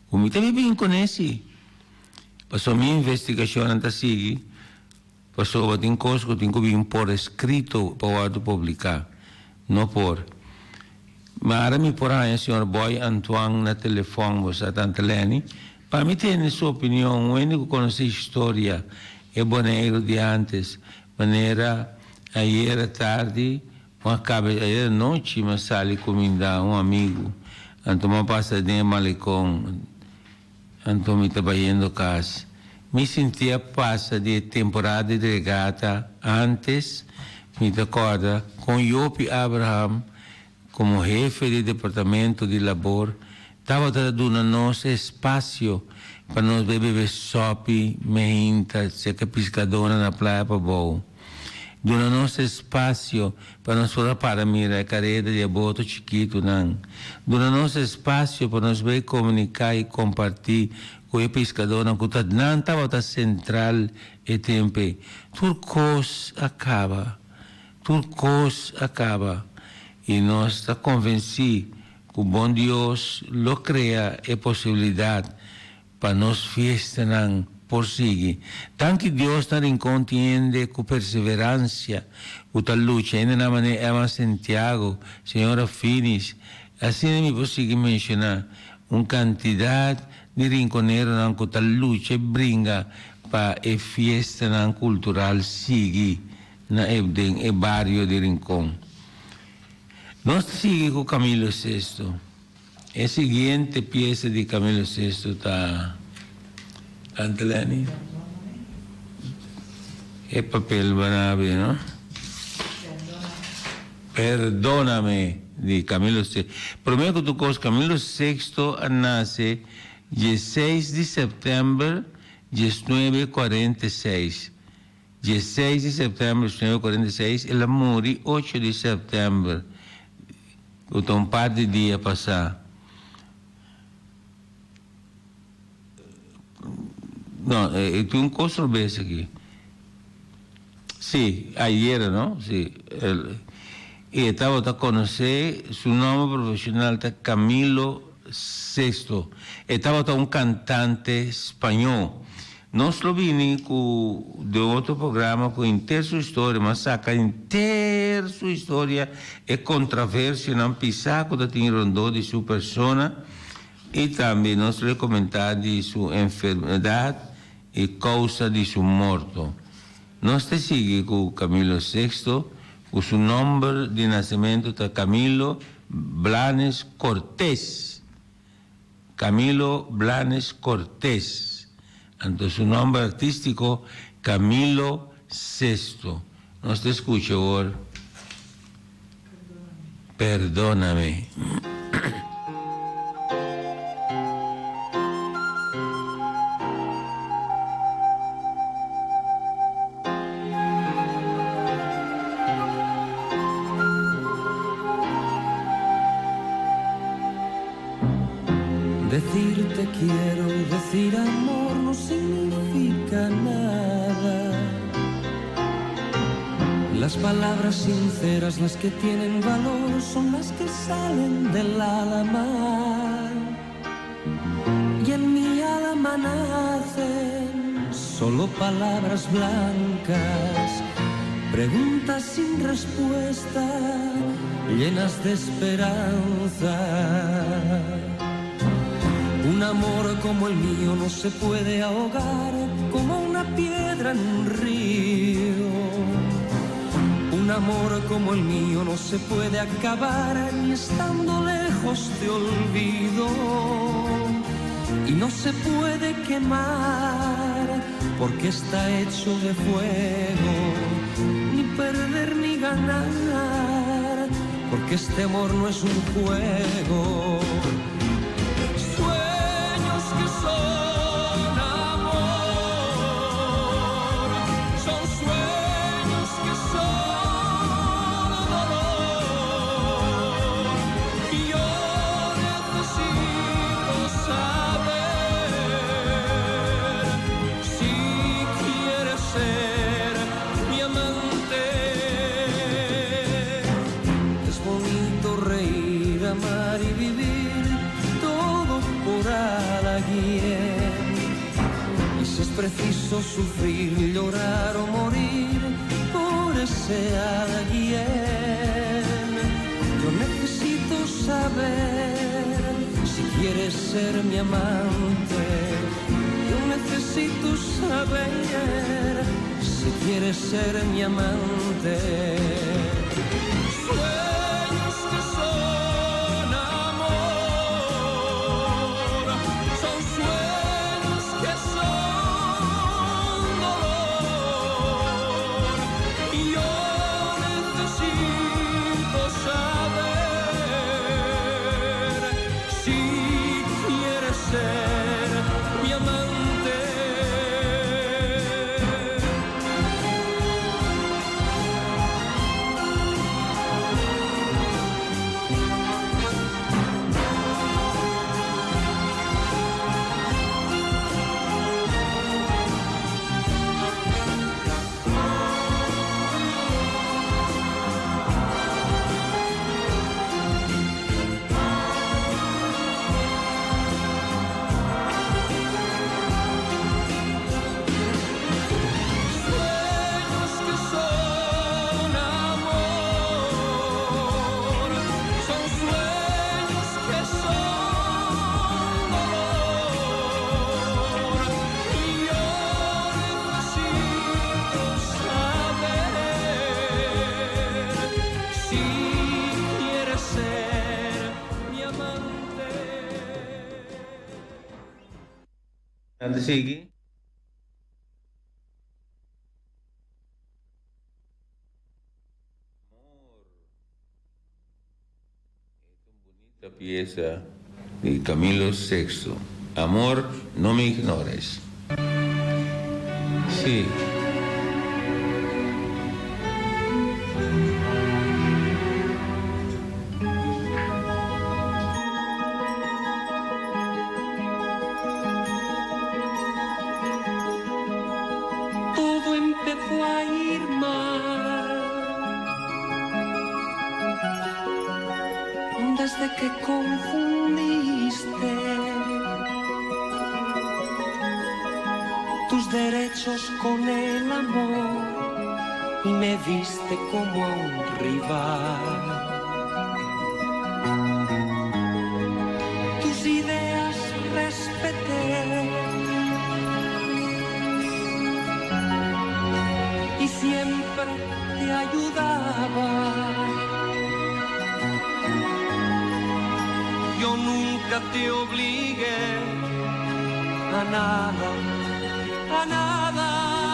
Ku mi ta bibi kuné si. Pasobra mi investigashonnan ta sigui, pasobra tin kos ku tin ku bin por eskrito pa wòrdu publiká. No por. Ma ara mi por haña señor Boy Antoine na telefòn, bo sa, tanta Lenny, pa mi tende su opinion, un hende ku konosé historia e Boneiru di ántes, manera ayera tardi Un a kabe ayer anochi mi a sali kuminda un amigu, anto mi a pasa den e malekon, anto mi ta bayendo kas. Mi sinti a pasa di e temporada di regata antes, mi ta kòrda kon Jopi Abraham komo hefe di departamento di labor tabata ta duna nos e espasio pa nos bai bebe sòpi meinta serka piskadónan na playa pabou. Duna nos espasio pa nos por a para mira e kareda di e boto chikitunan. Duna nos espasio pa nos bay komuniká i kompartí ku e piskadónan ku ta nan tabata sentral e tempu ei. Tur kos a kaba. Tur kos a kaba. I nos ta konvensí ku bon Dios lo krea e posibilidat Pa nos fiestanan por sigui. Danki Dios na Rincon tin hende cu perseverancia cu ta lucha. Hendenan manera Emma Santiago, señora Finis. Asina mi por sigui menciona un cantidad di rinconeronan cu ta lucha y bringa pa e fiestanan cultural sigui na e den e bario di Rincon. Nos ta sigui cu Camilo Sesto. E siguiente piesa di Camilo Sesto ta Tante Lenny. E papel banabi, no? Perdóname di Camilo Sesto. Prome ku tur kos, Camilo Sexto a nase dieseis di sèptèmber diesnuebe kuarenta i seis. Dieseis di sèptèmber diesnuebe kuarenta i seis, el a muri ocho di sèptèmber. Ku ta un par di dia pasá. No, e tin un kos robes aki. Sí, ayera, no? Sí. I e tabata konosé, su nòmber profeshonal ta Camilo Sesto. E tabata un kantante spañó. Nos lo bini ku den otro programa ku henter su historia, mas saka henter su historia, e kontraversionan pisá ku ta tin rondó di su persona i tambe nos lo komentá di su enfermedat i kousa di su morto. Nos ta sigui ku Camilo Sexto ku su nòmber di nasementu ta Camilo Blanes Cortés. Camilo Blanes Cortés, anto su nomber artístico Camilo Sesto. Nos ta escucha awor. Perdóname. Decir te quiero, decir amor no significa nada. Las palabras sinceras, las que tienen valor, son las que salen del alma. Y en mi alma nacen solo palabras blancas, preguntas sin respuesta, llenas de esperanza. Un amor como el mío no se puede ahogar como una piedra en un río. Un amor como el mío no se puede acabar ni estando lejos te olvido. Y no se puede quemar porque está hecho de fuego. Ni perder ni ganar porque este amor no es un juego. Sueños que son amor, son sueños que son dolor. Y yo necesito saber si quieres ser mi amante. Es bonito reír, amar y vivir todo por alguien. Y si es preciso sufrir, llorar o morir por ese alguien, yo necesito saber si quieres ser mi amante. Yo necesito saber si quieres ser mi amante. Sueños que son amor, son sueños que son dolor. Y yo necesito saber si quieres ser mi amante. Sueños que son amor, son sueños que son dolor. Y yo necesito saber si quieres ser mi amante. Antes sigui. Esta pieza de Camilo VI. Amor, no me ignores. Sí. Todo empezó a ir mal desde que confundiste tus derechos con el amor y me viste como a un rival. Tus ideas respeté y siempre te ayudaba. Yo nunca te obligué a nada, a nada.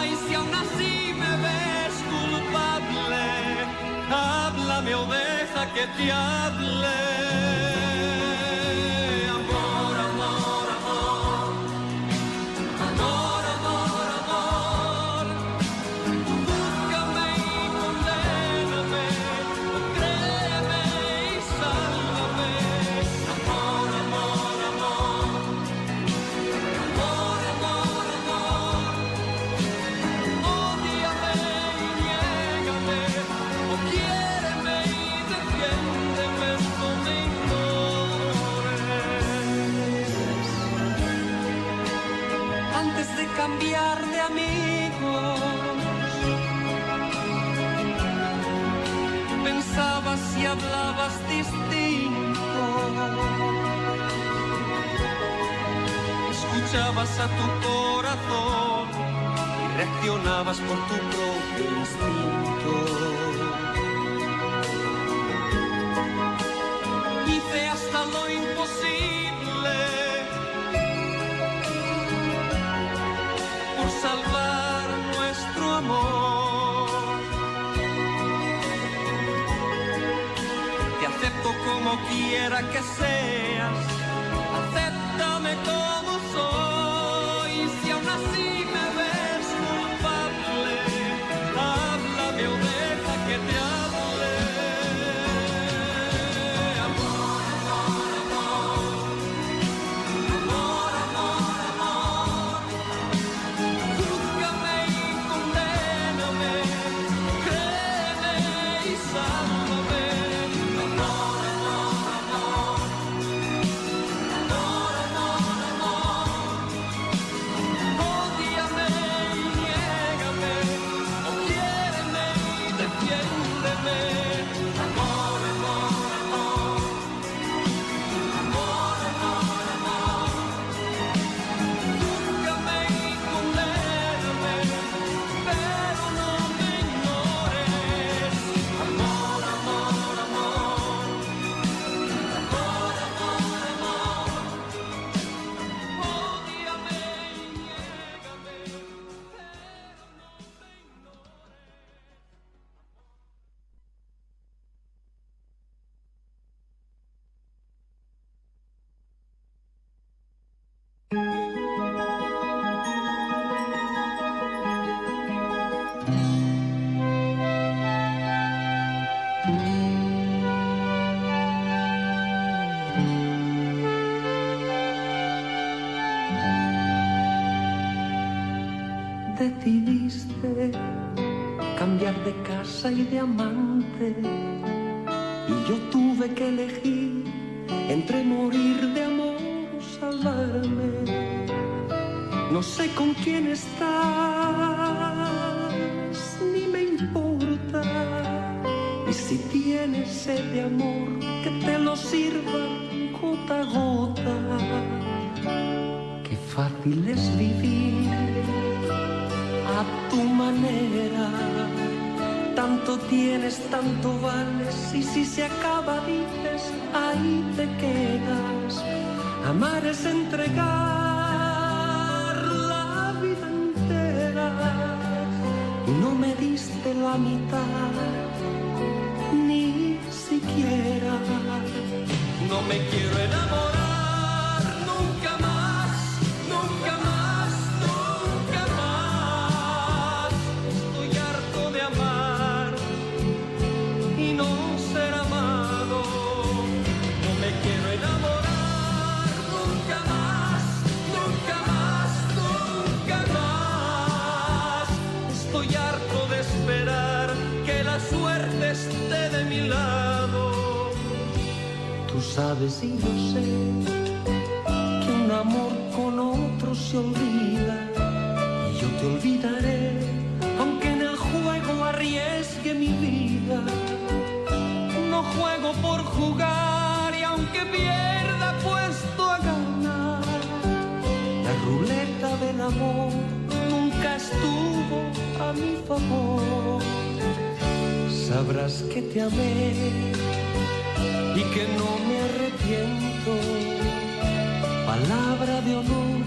Y si aún así me ves culpable, háblame o déjame. deja que te hable. Amor, amor, amor. Amor, amor, amor. Júzgame y condéname, o créeme y sálvame. Amor, amor, amor. Amor, amor, amor. Ódiame y niégame, o quiéreme y defiéndeme, no me ignores. Antes de cambiar de amigos, pensabas y hablabas distinto. Escuchabas a tu corazón y reaccionabas por tu propio instinto. Hice hasta lo imposible por salvar nuestro amor. Te acepto como quiera que seas, acéptame como soy. Si aún así me ves culpable, háblame o deja que te hable. Amor, amor, amor. Amor, amor, amor. Júzgame y condéname, créeme y sálvame. Amor, amor, amor. Amor, amor, amor. Ódiame y niégame, o quiéreme y defiéndeme. Amor, amor, amor. Amor, amor, amor. Júzgame y condéname, pero no me ignores. Amor, amor, amor. Amor, amor, amor. Ódiame y niégame, pero no me ignores. Decidiste cambiar de casa y de amante y yo tuve que elegir entre morir de amor o salvarme. No sé con quién estás, ni me importa. Y si tienes sed de amor, que te lo sirva gota a gota. Qué fácil es vivir a tu manera. Tanto tienes, tanto vales, y si se acaba dices, ahí te quedas. Amar es entregar la vida entera. Y no me diste la mitad, ni siquiera. No me quiero enamorar nunca más, nunca más, nunca más. Estoy harto de amar y no ser amado. No me quiero enamorar nunca más, nunca más, nunca más. Estoy harto de esperar que la suerte esté de mi lado. Tú sabes y yo sé que un amor con otro se olvida y yo te olvidaré, aunque en el juego arriesgue mi vida. No juego por jugar y aunque pierda puesto a ganar. La ruleta del amor nunca estuvo a mi favor. Sabrás que te amé y que no me arrepiento. Palabra de honor,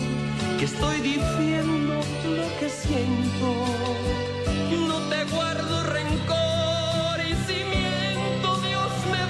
que estoy diciendo lo que siento. No te guardo rencor y si miento, Dios me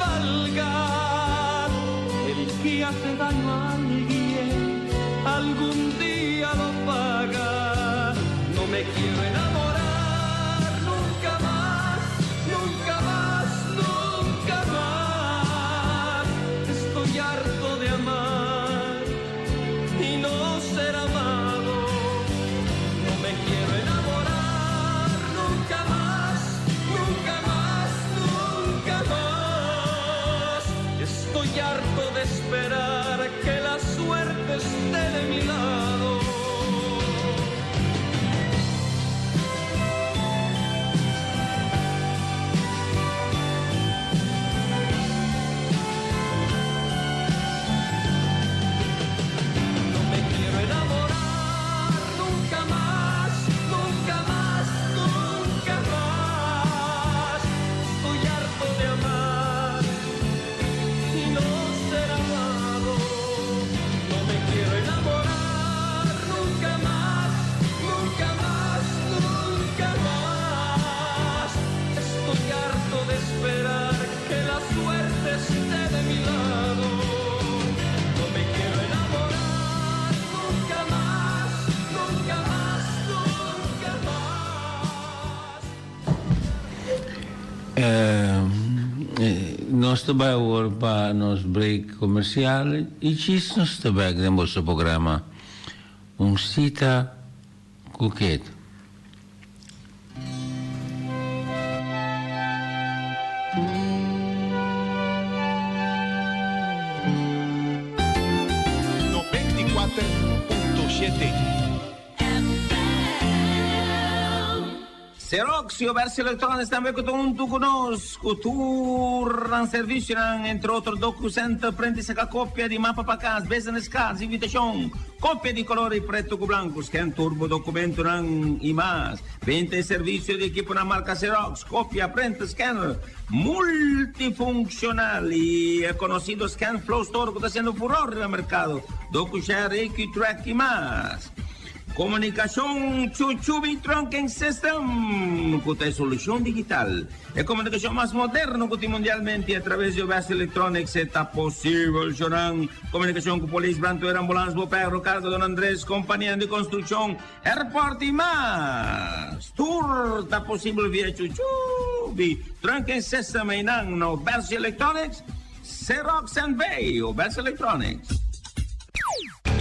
Nos ta bai awor pa nos break comercial y djis nos ta bek den boso programa Un Cita cu Kate. Xerox y Obersi Electronics tambe cu ta hunto cu nos cu tur nan servicionan, entre otro DocuCenter, print y saca copia di mapa pa cas, business cards, invitacion, copia di color y preto cu blanco, scan tur bo documentonan y mas. Benta y servicio di equiponan marca Xerox, copia, printer, scanner multifuncional y e conocido ScanFlow Store cu ta haciendo furor riba mercado, DocuShare, AQTrack y mas. Komunikashon Chuchubi Trunking System ku ta e solushon digital, e komunikashon mas moderno ku tin mundialmente atraves di Obes Electronics e ta posibel shonan komunikashon ku polis, brandweer, ambulans, boperro, karga Don Andres, kompanianan di konstrukshon, airport i mas. Tur ta posibel via Chuchubi Trunking System einan na Obes Electronics, Xerox NV, Obes Electronics.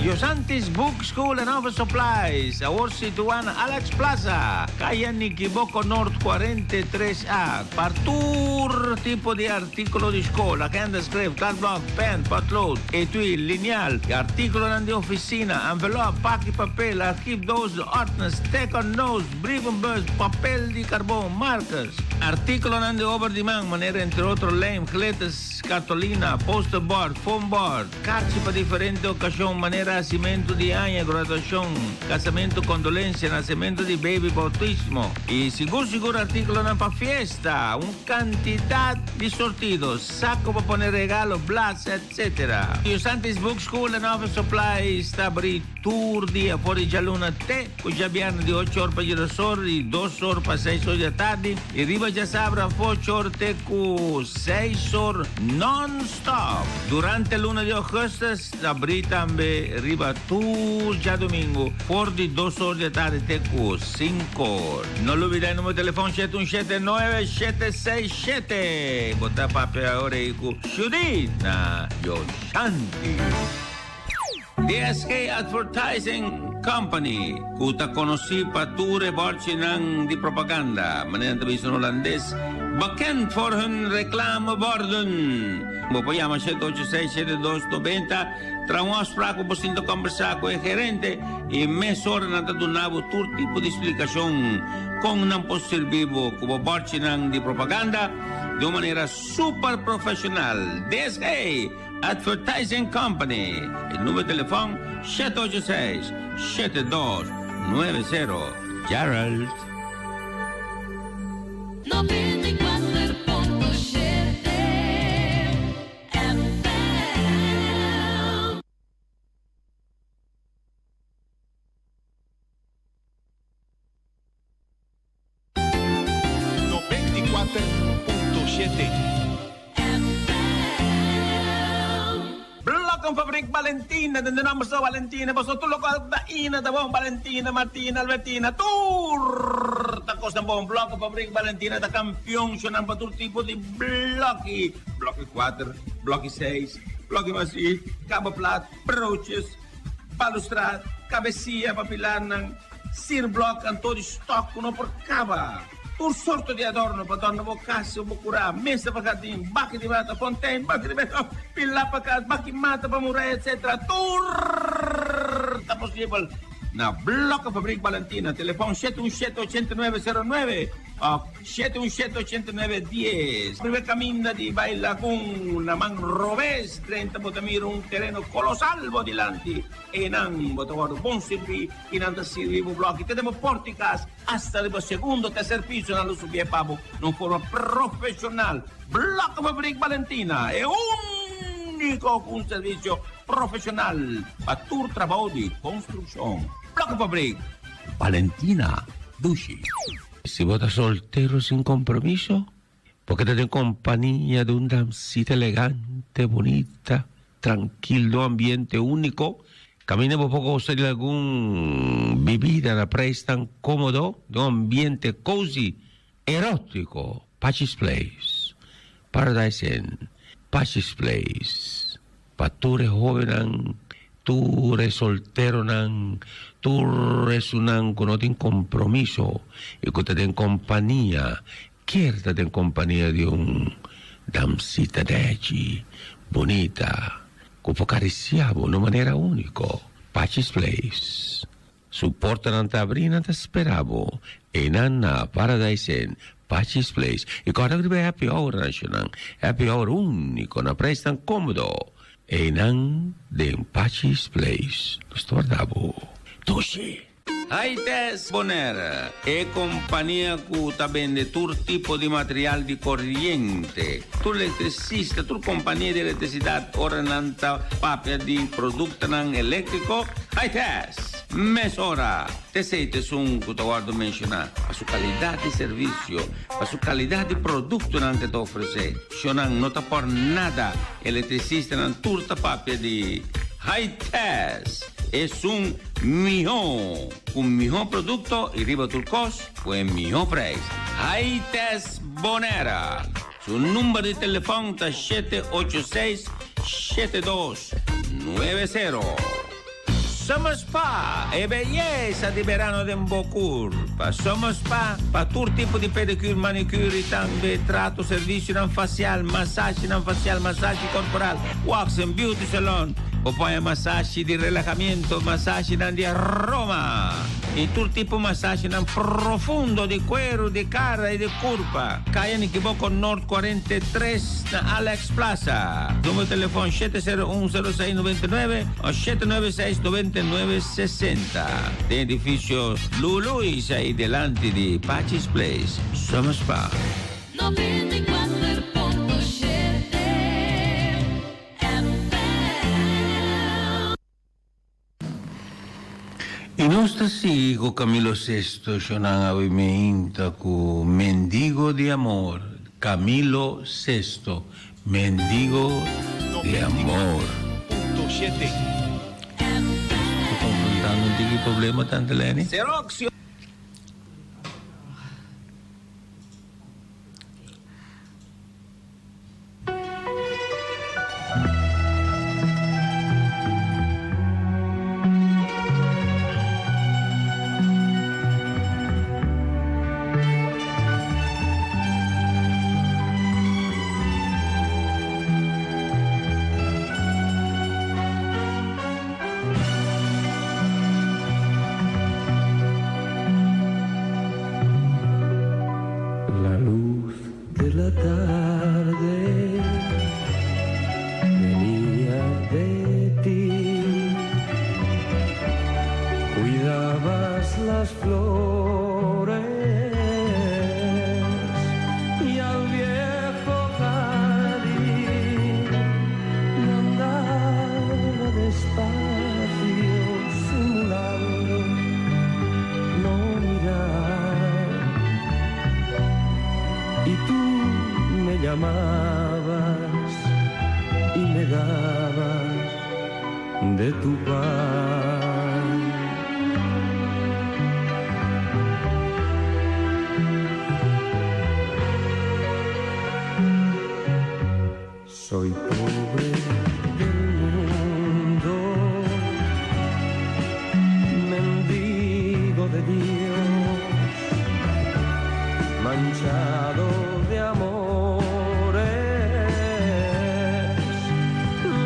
Yosantis Book School and Office Supplies, awor situá na Alex Plaza, Kaya Nikiboko Noord 43 A, pa tur tipo di artíkulo di skol, agenda, skref, kladblòk, pèn, pòtlood, etui, linial, artíkulonan di ofisina, envelòp, paki papel, archiefdoos, ordners, teken notes, brievenbus, papel di karbon, markers, artíkulonan di obra di man, manera entre otro lijm, glitters, kartolina, posterboard, foamboard. Karchi pa diferente okashon manera hasimentu di aña, graduashon, kasamentu, kondolensia, nasementu di beibi, boutismo i sigur sigur artíkulonan pa fiesta, un kantidat di sortido, sako pa pone regalo, blas, etc. Yusantis Book School and Office Supplies ta abrí tur dia for di djaluna te ku djabièrnè di ocho or pa djedos or i dos or pa seis or di atardi i riba djasabra for ocho or te ku seis or non Stop! Durante luna di augustus ta abrí tambe riba tur djadumingu for di dos or di atardi te ku sinku or. No lubida e numero di telefon shete un shete nuebe shete seis shete. Bo ta papia ora ei ku Judith na Yoshanti. DSK Advertising Company, ku ta konosí pa tur e bòrchinan di propaganda, manera nan ta bisa na hulandes, bekend voor hun reclameborden. Bo por yama 786 7290, traha un afspraak pa bo sinta kòmbersá ku e gerente i mesora nan ta duna bo tur tipo di splikashon kon nan por sirbi bo ku bo bòrchinan di propaganda di un manera super profeshonal. DSK Advertising Company. E numero di telefon 786 7290. Gerald. 94.7 FM. 94.7. Blokkenfabriek Valentina, den de nomber so Valentina, paso tur lokual ku ta ina ta bon, Valentina, Martina, Albertina, tur ta kosnan bon. Blokkenfabriek Valentina ta kampion shonan pa tur tipo di bloki, bloki kuater, bloki seis, bloki bashí, kaba plat, broodjes, balustrad, kabesia pa pilarnan. Sierblok anto di stok ku no por kaba. Tur sorto di adorno pa dòrna bo kas o bo kurá, mesa pa hardin, baki di mata, fontein, baki di beton, pilá pa kas, baki mata pa muraya, etc. Tur ta posibel na Blokkenfabriek Balentina. Telefòn shete un shete ochenta i nuebe sero nuebe òf shete un shete ochenta i nuebe dies. Primer kaminda di bai Lagun na man robes drenta bo ta mira un tereno kolosal bo dilanti. Einan bo ta wòrdu bon sirbí i nan ta sirbi bo blòki te den bo pòrta di kas asta riba segundo, terser piso nan lo subié pa bo na un forma profeshonal. Blokkenfabriek Balentina, e úniko ku un servisio profeshonal pa tur trabou di konstrukshon. Blokkenfabriek Balentina, dushi. Si bo ta soltero sin kompromiso, bo ke ta den kompania di un damsita elegante, bunita, Trankil den un ambiente úniko, kaminda bo por gosa di algun bibida na preisnan kómodo den un ambiente kozi, erótiko. Pachi's Place, Paradise Inn, Pachi's Place, pa tur e hobennan, tur e solteronan, tur esunnan ku no tin kompromiso i ku ta den kompania, kier ta den kompania di un damsita dèchi, bunita, ku por karisiá bo na un manera úniko. Pachi's Place. Su portanan ta abrí, nan ta spera bo. Einan na Paradise Inn, Pachi's Place. I kòrda riba e happy hour nacionan. Happy hour úniko na prijsnan kómodo. Einan den Pachi's Place. Nos ta warda bo. Dushi! Haites Bonaire, e kompania ku ta bende tur tipo di material di koriente. Tur elektrisista, tur kompania di elektrisidat ora nan ta papia di produktonan eléktriko, Haites! Mesora! T'esei ta esun ku ta wòrdu menshoná pa su kalidat di servisio, pa su kalidat di produktonan ku e ta ofresé. Shonnan no ta por nada, elektrisistanan tur ta papia di Haites! Esun mihó, ku mihó produkto i riba tur kos ku e mihó preis. Haites Bonaire! Su number di telefòn ta 786 7290. Summer Spa, e beyesa di berano den bo kurpa. Summer Spa pa tur tipo di pedicure, manicure y tambe trato, servicionan facial, masashinan facial, masashi corporal, wax and beauty salon. Bo por haña masashi di relahamiento, masashinan di aroma y tur tipo masashinan profundo di cuero, di cara y di curpa. Kaya Nikiboko Noord 43 na Alex Plaza. Numero di telefon 701 06 99 o 796 99 60. Den edificio Luluis ahí delanti di Pachi's Place, Summer Spa. 94.7 FM. I nos ta sigui ku Camilo Sesto shonan awe meinta ku Mendigo di Amor Camilo Sesto Mendigo di Amor. Nos ta konfrontando un tiki problema tante Lenny. La luz de la tarde venía de ti. Cuidabas las flores y al viejo jardín andaba despacio simulando no mirar. Y tú me llamabas y me dabas de tu pan. Soy pobre del mundo, mendigo de Dios, manchado de amores,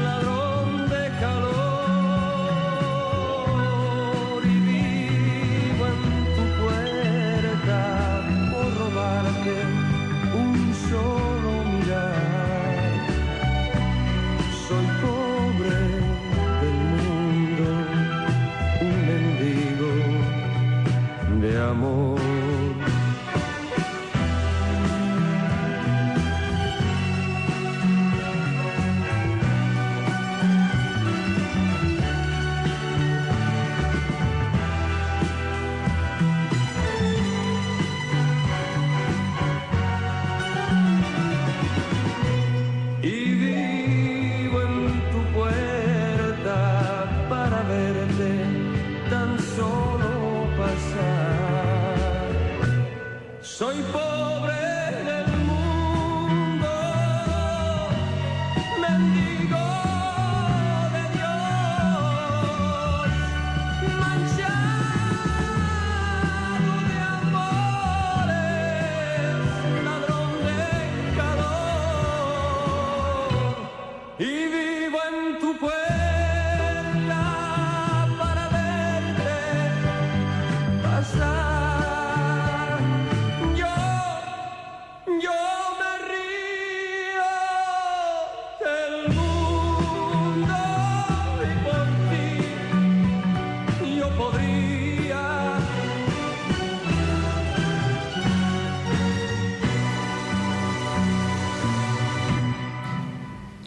ladrón de calor y vivo en tu puerta por robarte un solo mirar. Soy pobre del mundo, un mendigo de amor.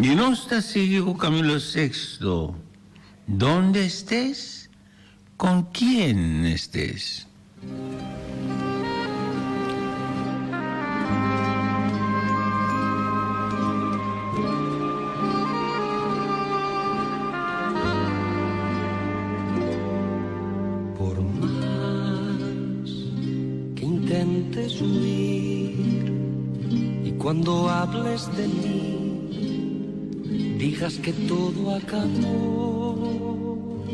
I nos ta sigui ku Camilo Sexto, Donde estés, con quien estés. Por más que intentes huir y cuando hables de mí digas que todo acabó,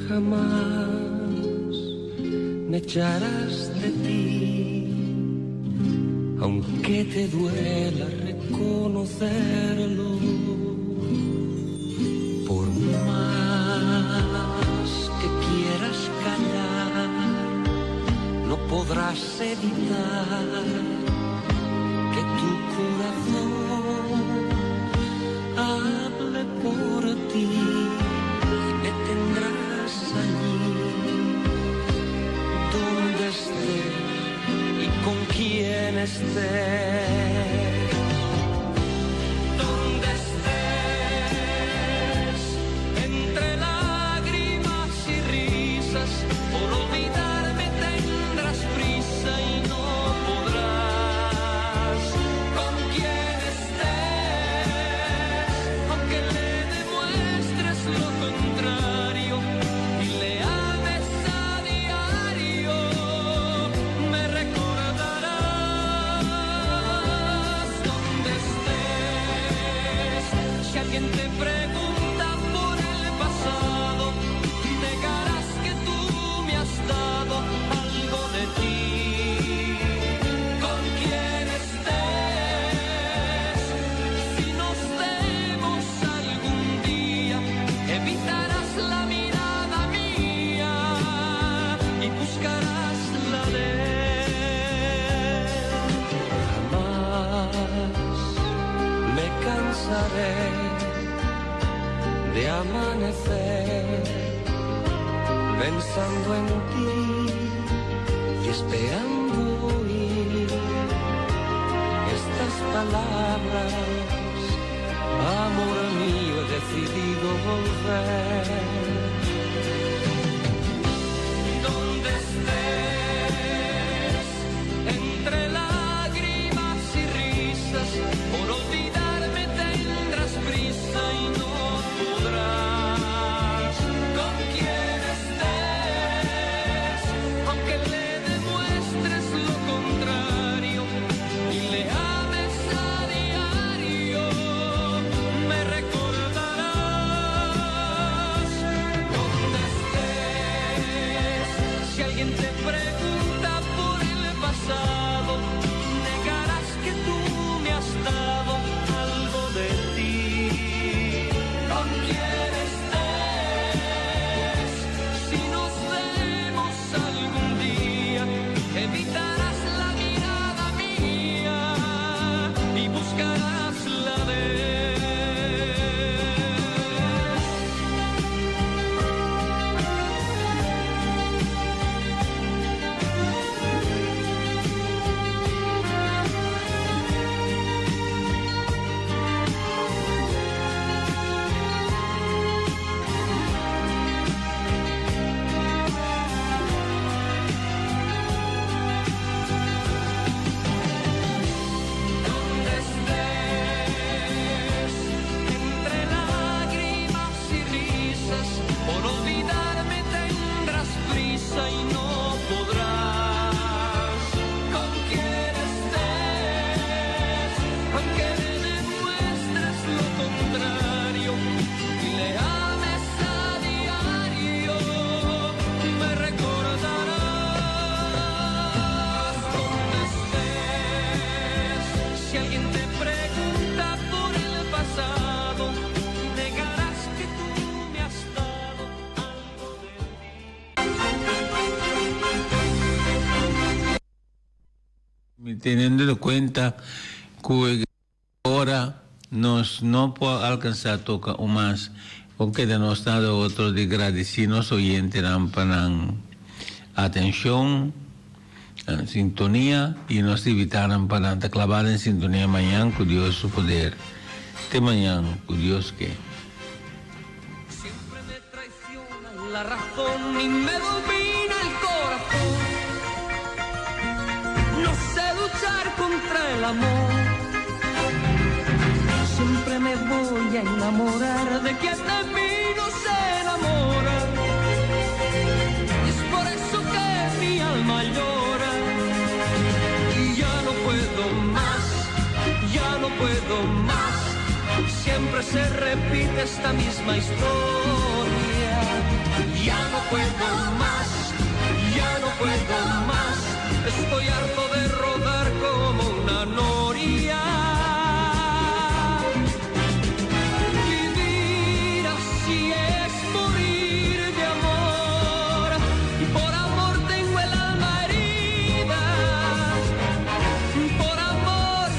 jamás me echarás de ti, aunque te duela reconocerlo. Por más que quieras callar, no podrás evitar que tu corazón hable por ti y me tendrás allí donde estés y con quien estés. Donde estés, entre lágrimas y risas, por olvidarme tendrás prisa y no podrás. Con quien estés, aunque le demuestres lo contrario y le ames a diario, me recordarás donde estés. Si alguien te pregunta por el pasado, negarás que tú me has dado algo de ti. Con quien estés, si nos vemos algún día, evitarás la mirada mía y buscarás la de él. Jamás me cansaré de amanecer pensando en ti y esperando oír estas palabras. Amor mío, he decidido volver. Donde estés, entre lágrimas y risas, por olvidarme tendrás prisa y no podrás. Con quien estés, aunque le demuestres lo contrario y le ames a diario, me recordarás. Donde estés, si alguien te pregunta por el pasado, negarás que tú me has dado algo de ti. Con quien estés, si nos vemos algún día, evitarás la mirada mía y buscarás la de él. Donde estés, entre lágrimas y risas, por olvidarme tendrás prisa y no podrás. Con quien estés, aunque le demuestres lo contrario y le ames a diario, me recordarás. Donde estés, si alguien te pregunta por el pasado, negarás que tú me has dado algo de Teniendo en cuenta ku e ora nos no por alkansá toka un mas, por keda nos nada otro di gradisí nos oyentenan pa nan atenshon, nan sintonia i nos invitá nan pa nan ta klabá den sintonia mañan ku Dios su poder. Te mañan ku Dios ke. La razón y me domina el corazón. No sé luchar contra el amor. Siempre me voy a enamorar de quien de mí no se enamora. Y es por eso que mi alma llora. Y ya no puedo más, ya no puedo más. Siempre se repite esta misma historia. Ya no puedo más, ya no puedo más. Estoy harto de rodar como una noria. Vivir así es morir de amor. Y por amor tengo el alma herida. Por amor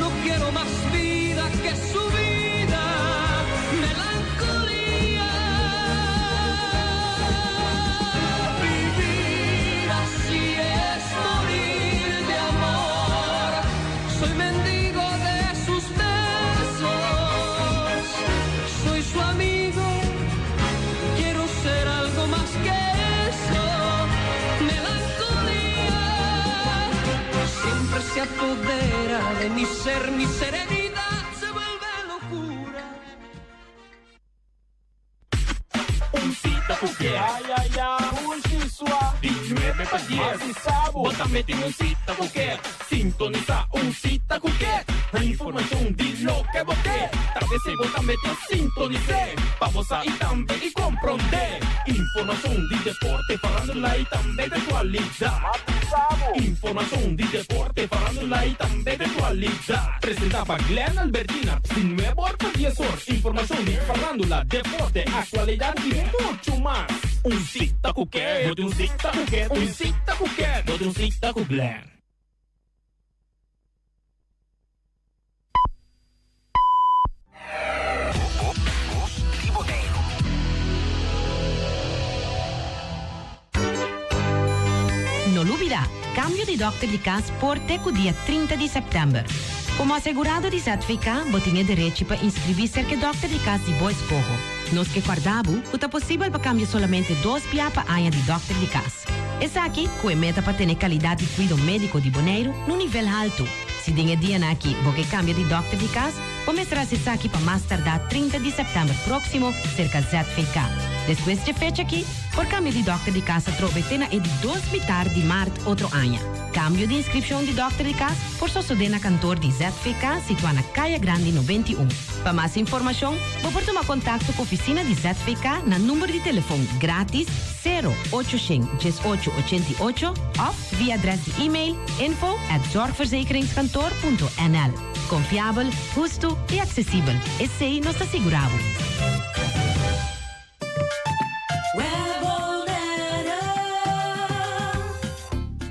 no quiero más vida que su vida. Melancolía. Vivir así es morir de amor. Soy mendigo de sus besos. Soy su amigo. Quiero ser algo más que eso. Melancolía. Siempre se apodera de mi ser, mi serenidad se vuelve locura. Un sita ku ke. Ay, ay, ay. Un shisua. Di 9 pa 10. Bo tambe tin un sita ku ke. Sintonisá Un Sita ku Ke. Informashon di loke bo ke. Ta p'esei bo tambe ta sintonis'é. Pa bo sa i tambe i komprondé. Informashon di deporte, farándula i tambe di aktualidat. Informashon di deporte, farándula i tambe di aktualidat. Presentá pa Glenn Albertina, di nuebe or pa dies or. Informashon di farándula, deporte, aktualidat i muchu mas. Un sita ku ke, bo tin un sita ku ke, un sita ku ke, bo tin un sita ku Glenn. Bos di Boneiru. No lubida, cambio di dokter di cas por te cu dia 30 di september. Como asegurado di ZVK, bo tin e derechi pa inscribi cerca e dokter di cas di bo escoho. Nos ke corda bo cu ta posibel pa cambia solamente dos bia pa aña di dokter di cas. Esaki cu e meta pa tene calidad di cuido medico di Boneiru n'un nivel halto. Si den e dianan aki bo ke cambia di dokter di cas, bo mester haci esaki pa mas tardá 30 di sèptèmber próksimo serka ZVK. Despues dje fecha aki, por cambia di dokter di cas atrobe te na e di dos mitar di mart otro aña. Cambio di inscripcion di dokter di cas por sosodé na kantoor di ZVK situá na Kaya Grandi 91. Pa mas informacion, bo por tuma contacto cu oficina di ZVK na number di telefon gratis sero ocho shen diesocho ochenta i ocho òf via adrès di e-mail info at zorgverzekeringskantoor punto nl. Konfiabel, hustu i aksesibel, esei nos ta sigurá bo.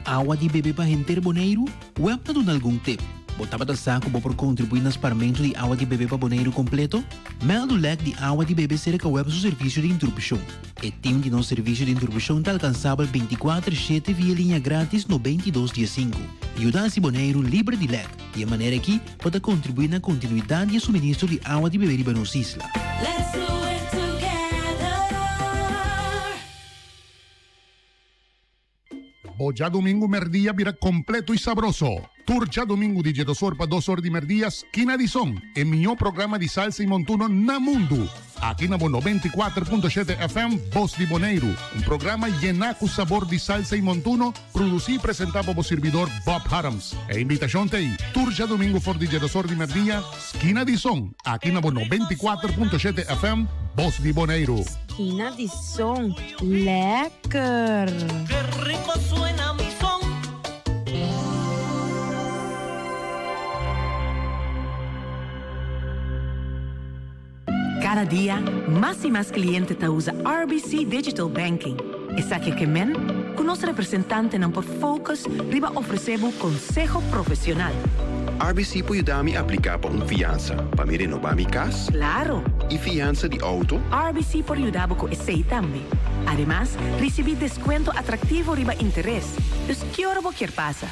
Awa di bebe pa henter Boneiru? Web ta duna algun tip. Bo tabata sa ku bo por kontribuí na sparmentu di awa di bebe pa Boneiru kompleto? Mèldu lèk di awa di bebe serka web su servisio di interupshon. E tim di nos servisio di interupshon ta alkansabel beintikuater shete via liña grátis 92 diesinku. Yuda hasi Boneiru liber di lèk. Di e manera aki bo ta kontribuí na kontinuidat di e suministro di awa di bebe riba nos isla. Let's do it together. Bo djadumingu merdia bira kompleto i sabroso. Tur djadumingu di djedos or pa dos or di merdia Skina di Son, e mihó programa di salsa i montuno na mundu. Aki na bo 94.7 FM Bos di Boneiru, un programa yená ku sabor di salsa i montuno, produsí i presentá pa bo sirbidor Bob Harms. E invitashon ta ei, tur djadumingu for di djedos or di merdia, Skina di Son, aki na bo 94.7 FM Bos di Boneiru. Skina di Son, lekker! Ke rico suena mi son. Kada dia, mas i mas kliente ta usa RBC Digital Banking. Esaki ke men ku nos representantenan por focus riba ofresé bo konseho profesional. RBC por yuda mi apliká pa un fiansa pa mi renobá mi kas? Klaro! I fiansa di outo? RBC por yuda bo ku esei tambe. Ademas, risibí deskuento atraktivo riba interes. Dus ki ora bo kier pasa?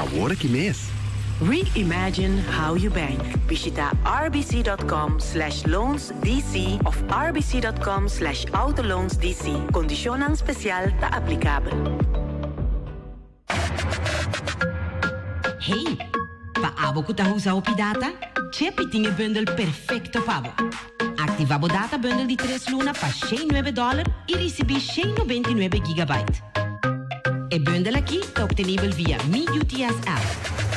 Awor aki mes. Reimagine how you bank. Bishita rbc.com slash loansdc of rbc.com slash autoloansdc. Condicionnan special ta aplicabel. Hey, pa abo ku ta usa hopi data, Chepi tin e bundel perfecto pa bo. Activa bo data bundel di 3 luna pa $109 y ricibi 199 gigabyte. E bundel aki ta obtenibel via Mi UTS app.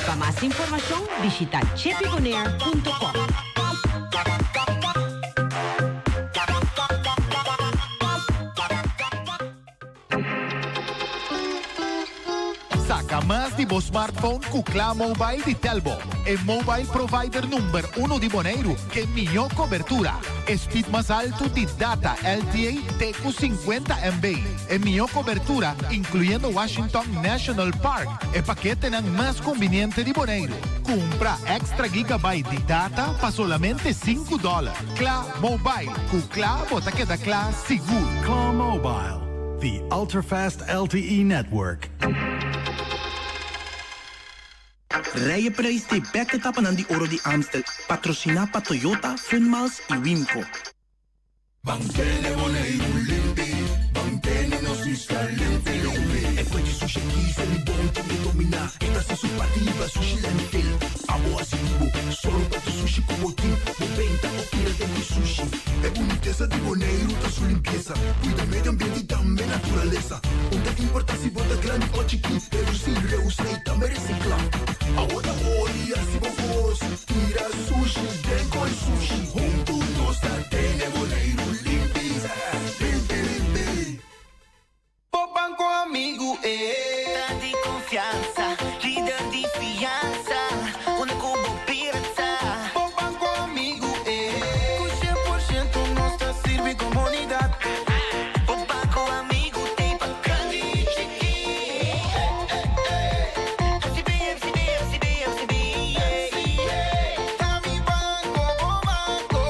Pa mas informacion bishita chepibonair.com. Saka mas di bo smartphone ku Kla Mobile di Telbo, e mobile provider number uno di Boneiru ke mihó kobertura, e speed mas altu di data LTE te ku 50 MB, e mihó kobertura inkluyendo Washington National Park, e paketenan mas kumbiniente di Boneiru. Kumpra èkstra gigabyte di data pa solamente sinku dòler. Kla Mobile, ku kla bo ta keda kla sigur. Kla Mobile, the ultra-fast LTE network. Rijeprijs t'e bek etapanan di Oro di Amstel, patrosiná pa Toyota, Funmiles i Wimco. Ban tene Boneiru limpi, ban tene nos isla limpi limpi. E kue di sushi aki se mi bon tin e dominá. E ta hasi su parti riba sushi landfill. Abo hasi di bo, solo pa tu sushi ku bo tin. Bo benta o tira den di sushi. E bunitesa di Boneiru ta su limpiesa. Kuida medio ambiente i tambe naturalesa. Un ta importá si bo ta grandi o chikí. Redusí, reusá i tambe resiklá. Awo ta ori hasi bo kos. Tira sushi den koi sushi. Huntu nos ta tene Boneiru limpi. Limpi limpi. Bo banco amigu e. Ta di confiansa, lider di fiansa, unda cu bo bira ta. Bo banco amigu e. Cu 100% nos ta sirbi comunidad. Bo banco amigu t'ey pa grandi y chiki. FCB, FCB, FCB, FCB, yeah. Ta mi banco, bo banco.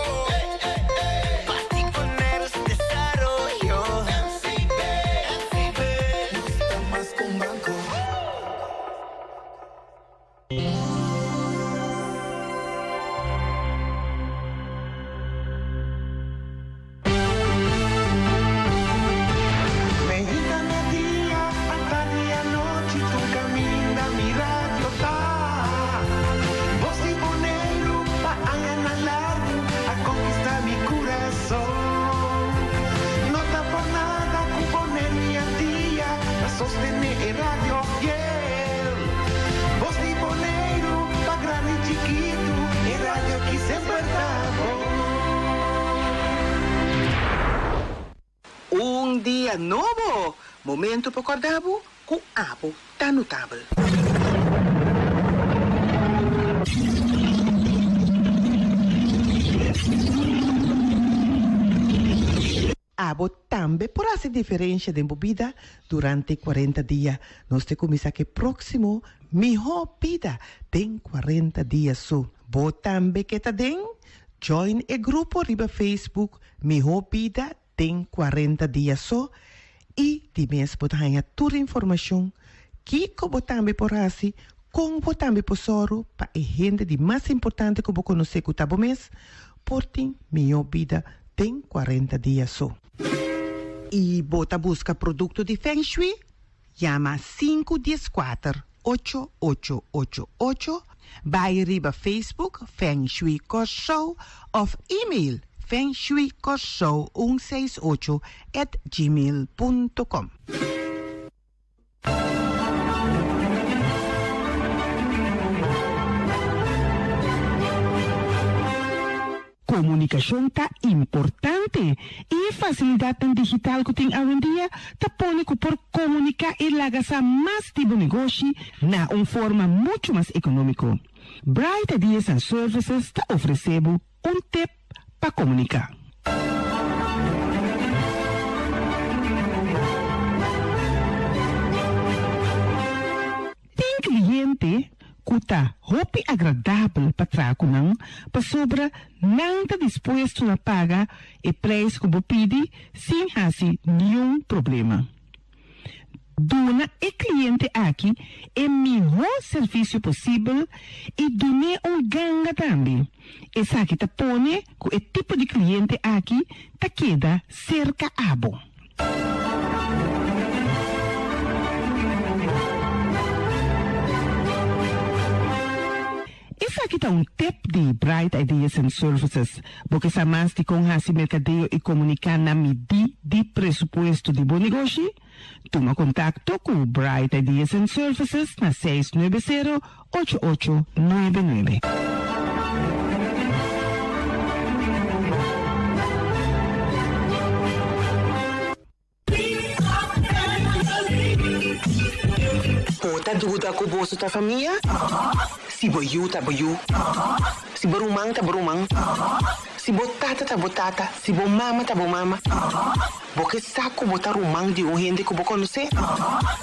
Parti poner su desaroyo. FCB, FCB. Nos ta mas cu un banco. Meinta merdia, atardi anochi tur caminda mi radio ta. Bos di Boneiru pa añanan largu a conquista mi curason. No ta por nada cu Boneiru i Antia ta sostene e radio fiel. Bos di Boneiru pa grandi i chikitu e radio ki semper ta bon. Un dia nobo! Momento pa corda bo cu abo ta notabel. Abo tambe por haci diferencia den bo bida durante cuarenta dia. Nos te cuminsa cu e proximo Miho Bida den cuarenta dia su. Bo tambe ke ta den? Join e grupo riba Facebook Miho Bida den cuarenta dia so y di mes bo ta haña tur informacion kico bo tambe por haci, con bo tambe por soru pa e hende di mas importante cu bo conoce cu ta bo mes por tin miho bida den cuarenta dia so. Y bo ta busca producto di Feng Shui? Yama sinku dieskuater ocho ocho ocho ocho, bai riba Facebook Feng Shui Kòrsou òf email fengshuikòrsou un seis ocho at gmail punto com. Komunikashon ta importante i e fasilidatnan digital ku tin awendia ta pone ku por komuniká i laga sa mas di bo negoshi na un forma muchu mas ekonómiko. Bright Ideas and Services ta ofresé bo un tip pa komuniká. Tin kliente ku ta hopi agradabel pa traha ku nan pasobra nan ta dispuesto na paga e prijs ku bo pidi sin hasi niun problema. Duna e kliente aki e mihó servisio posibel i dun'é un ganga tambe. Esaki ta pone ku e tipo di kliente aki ta keda serka abo. Esaki ta un tip di Bright Ideas and Services. Bo ke sa mas di kon hasi merkadeo i komuniká na midí di presupuesto di bo negoshi? Tuma kontakto ku Bright Ideas and Services na 690 8899. Bo ta duda ku boso ta famia? Si bo yu ta bo yu, si bo ruman ta bo ruman, si bo tata ta bo tata, si bo mama ta bo mama. Bo ke sa ku bo ta ruman di un hende ku bo konosé?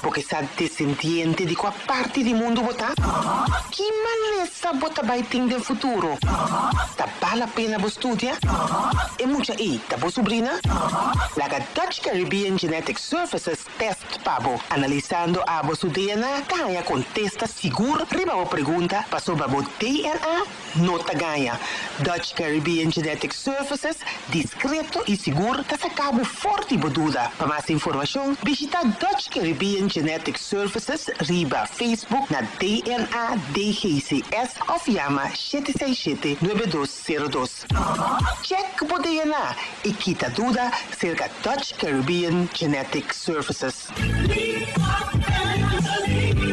Bo ke sa desendiente di kua parti di mundu bo ta? Ki malesa bo ta bai tin den futuro? Ta bal la pena bo studia? E mucha ei ta bo subrina? Laga Dutch Caribbean Genetic Services tèst pa bo. Analisando abo su DNA ta haña kontesta sigur riba bo pregunta pasobra bo DNA No ta gaña. Dutch Caribbean Genetic Services, diskreto i sigur, ta saka bo for di bo duda. Pa mas informashon, bishita Dutch Caribbean Genetic Services riba Facebook na DNA DGCS òf yama 767 9202. Chèk bo DNA i kita duda serka Dutch Caribbean Genetic Services.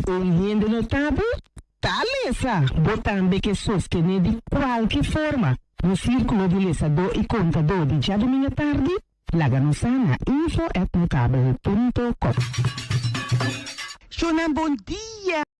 Un hende notabel? Ta lesa! Bo tambe ke sostené di kualke forma nos sírkulo di lesadó i kontadó di djadumingu atardi? Laga nos sa na info at notabel punto com. Shownan bon dia!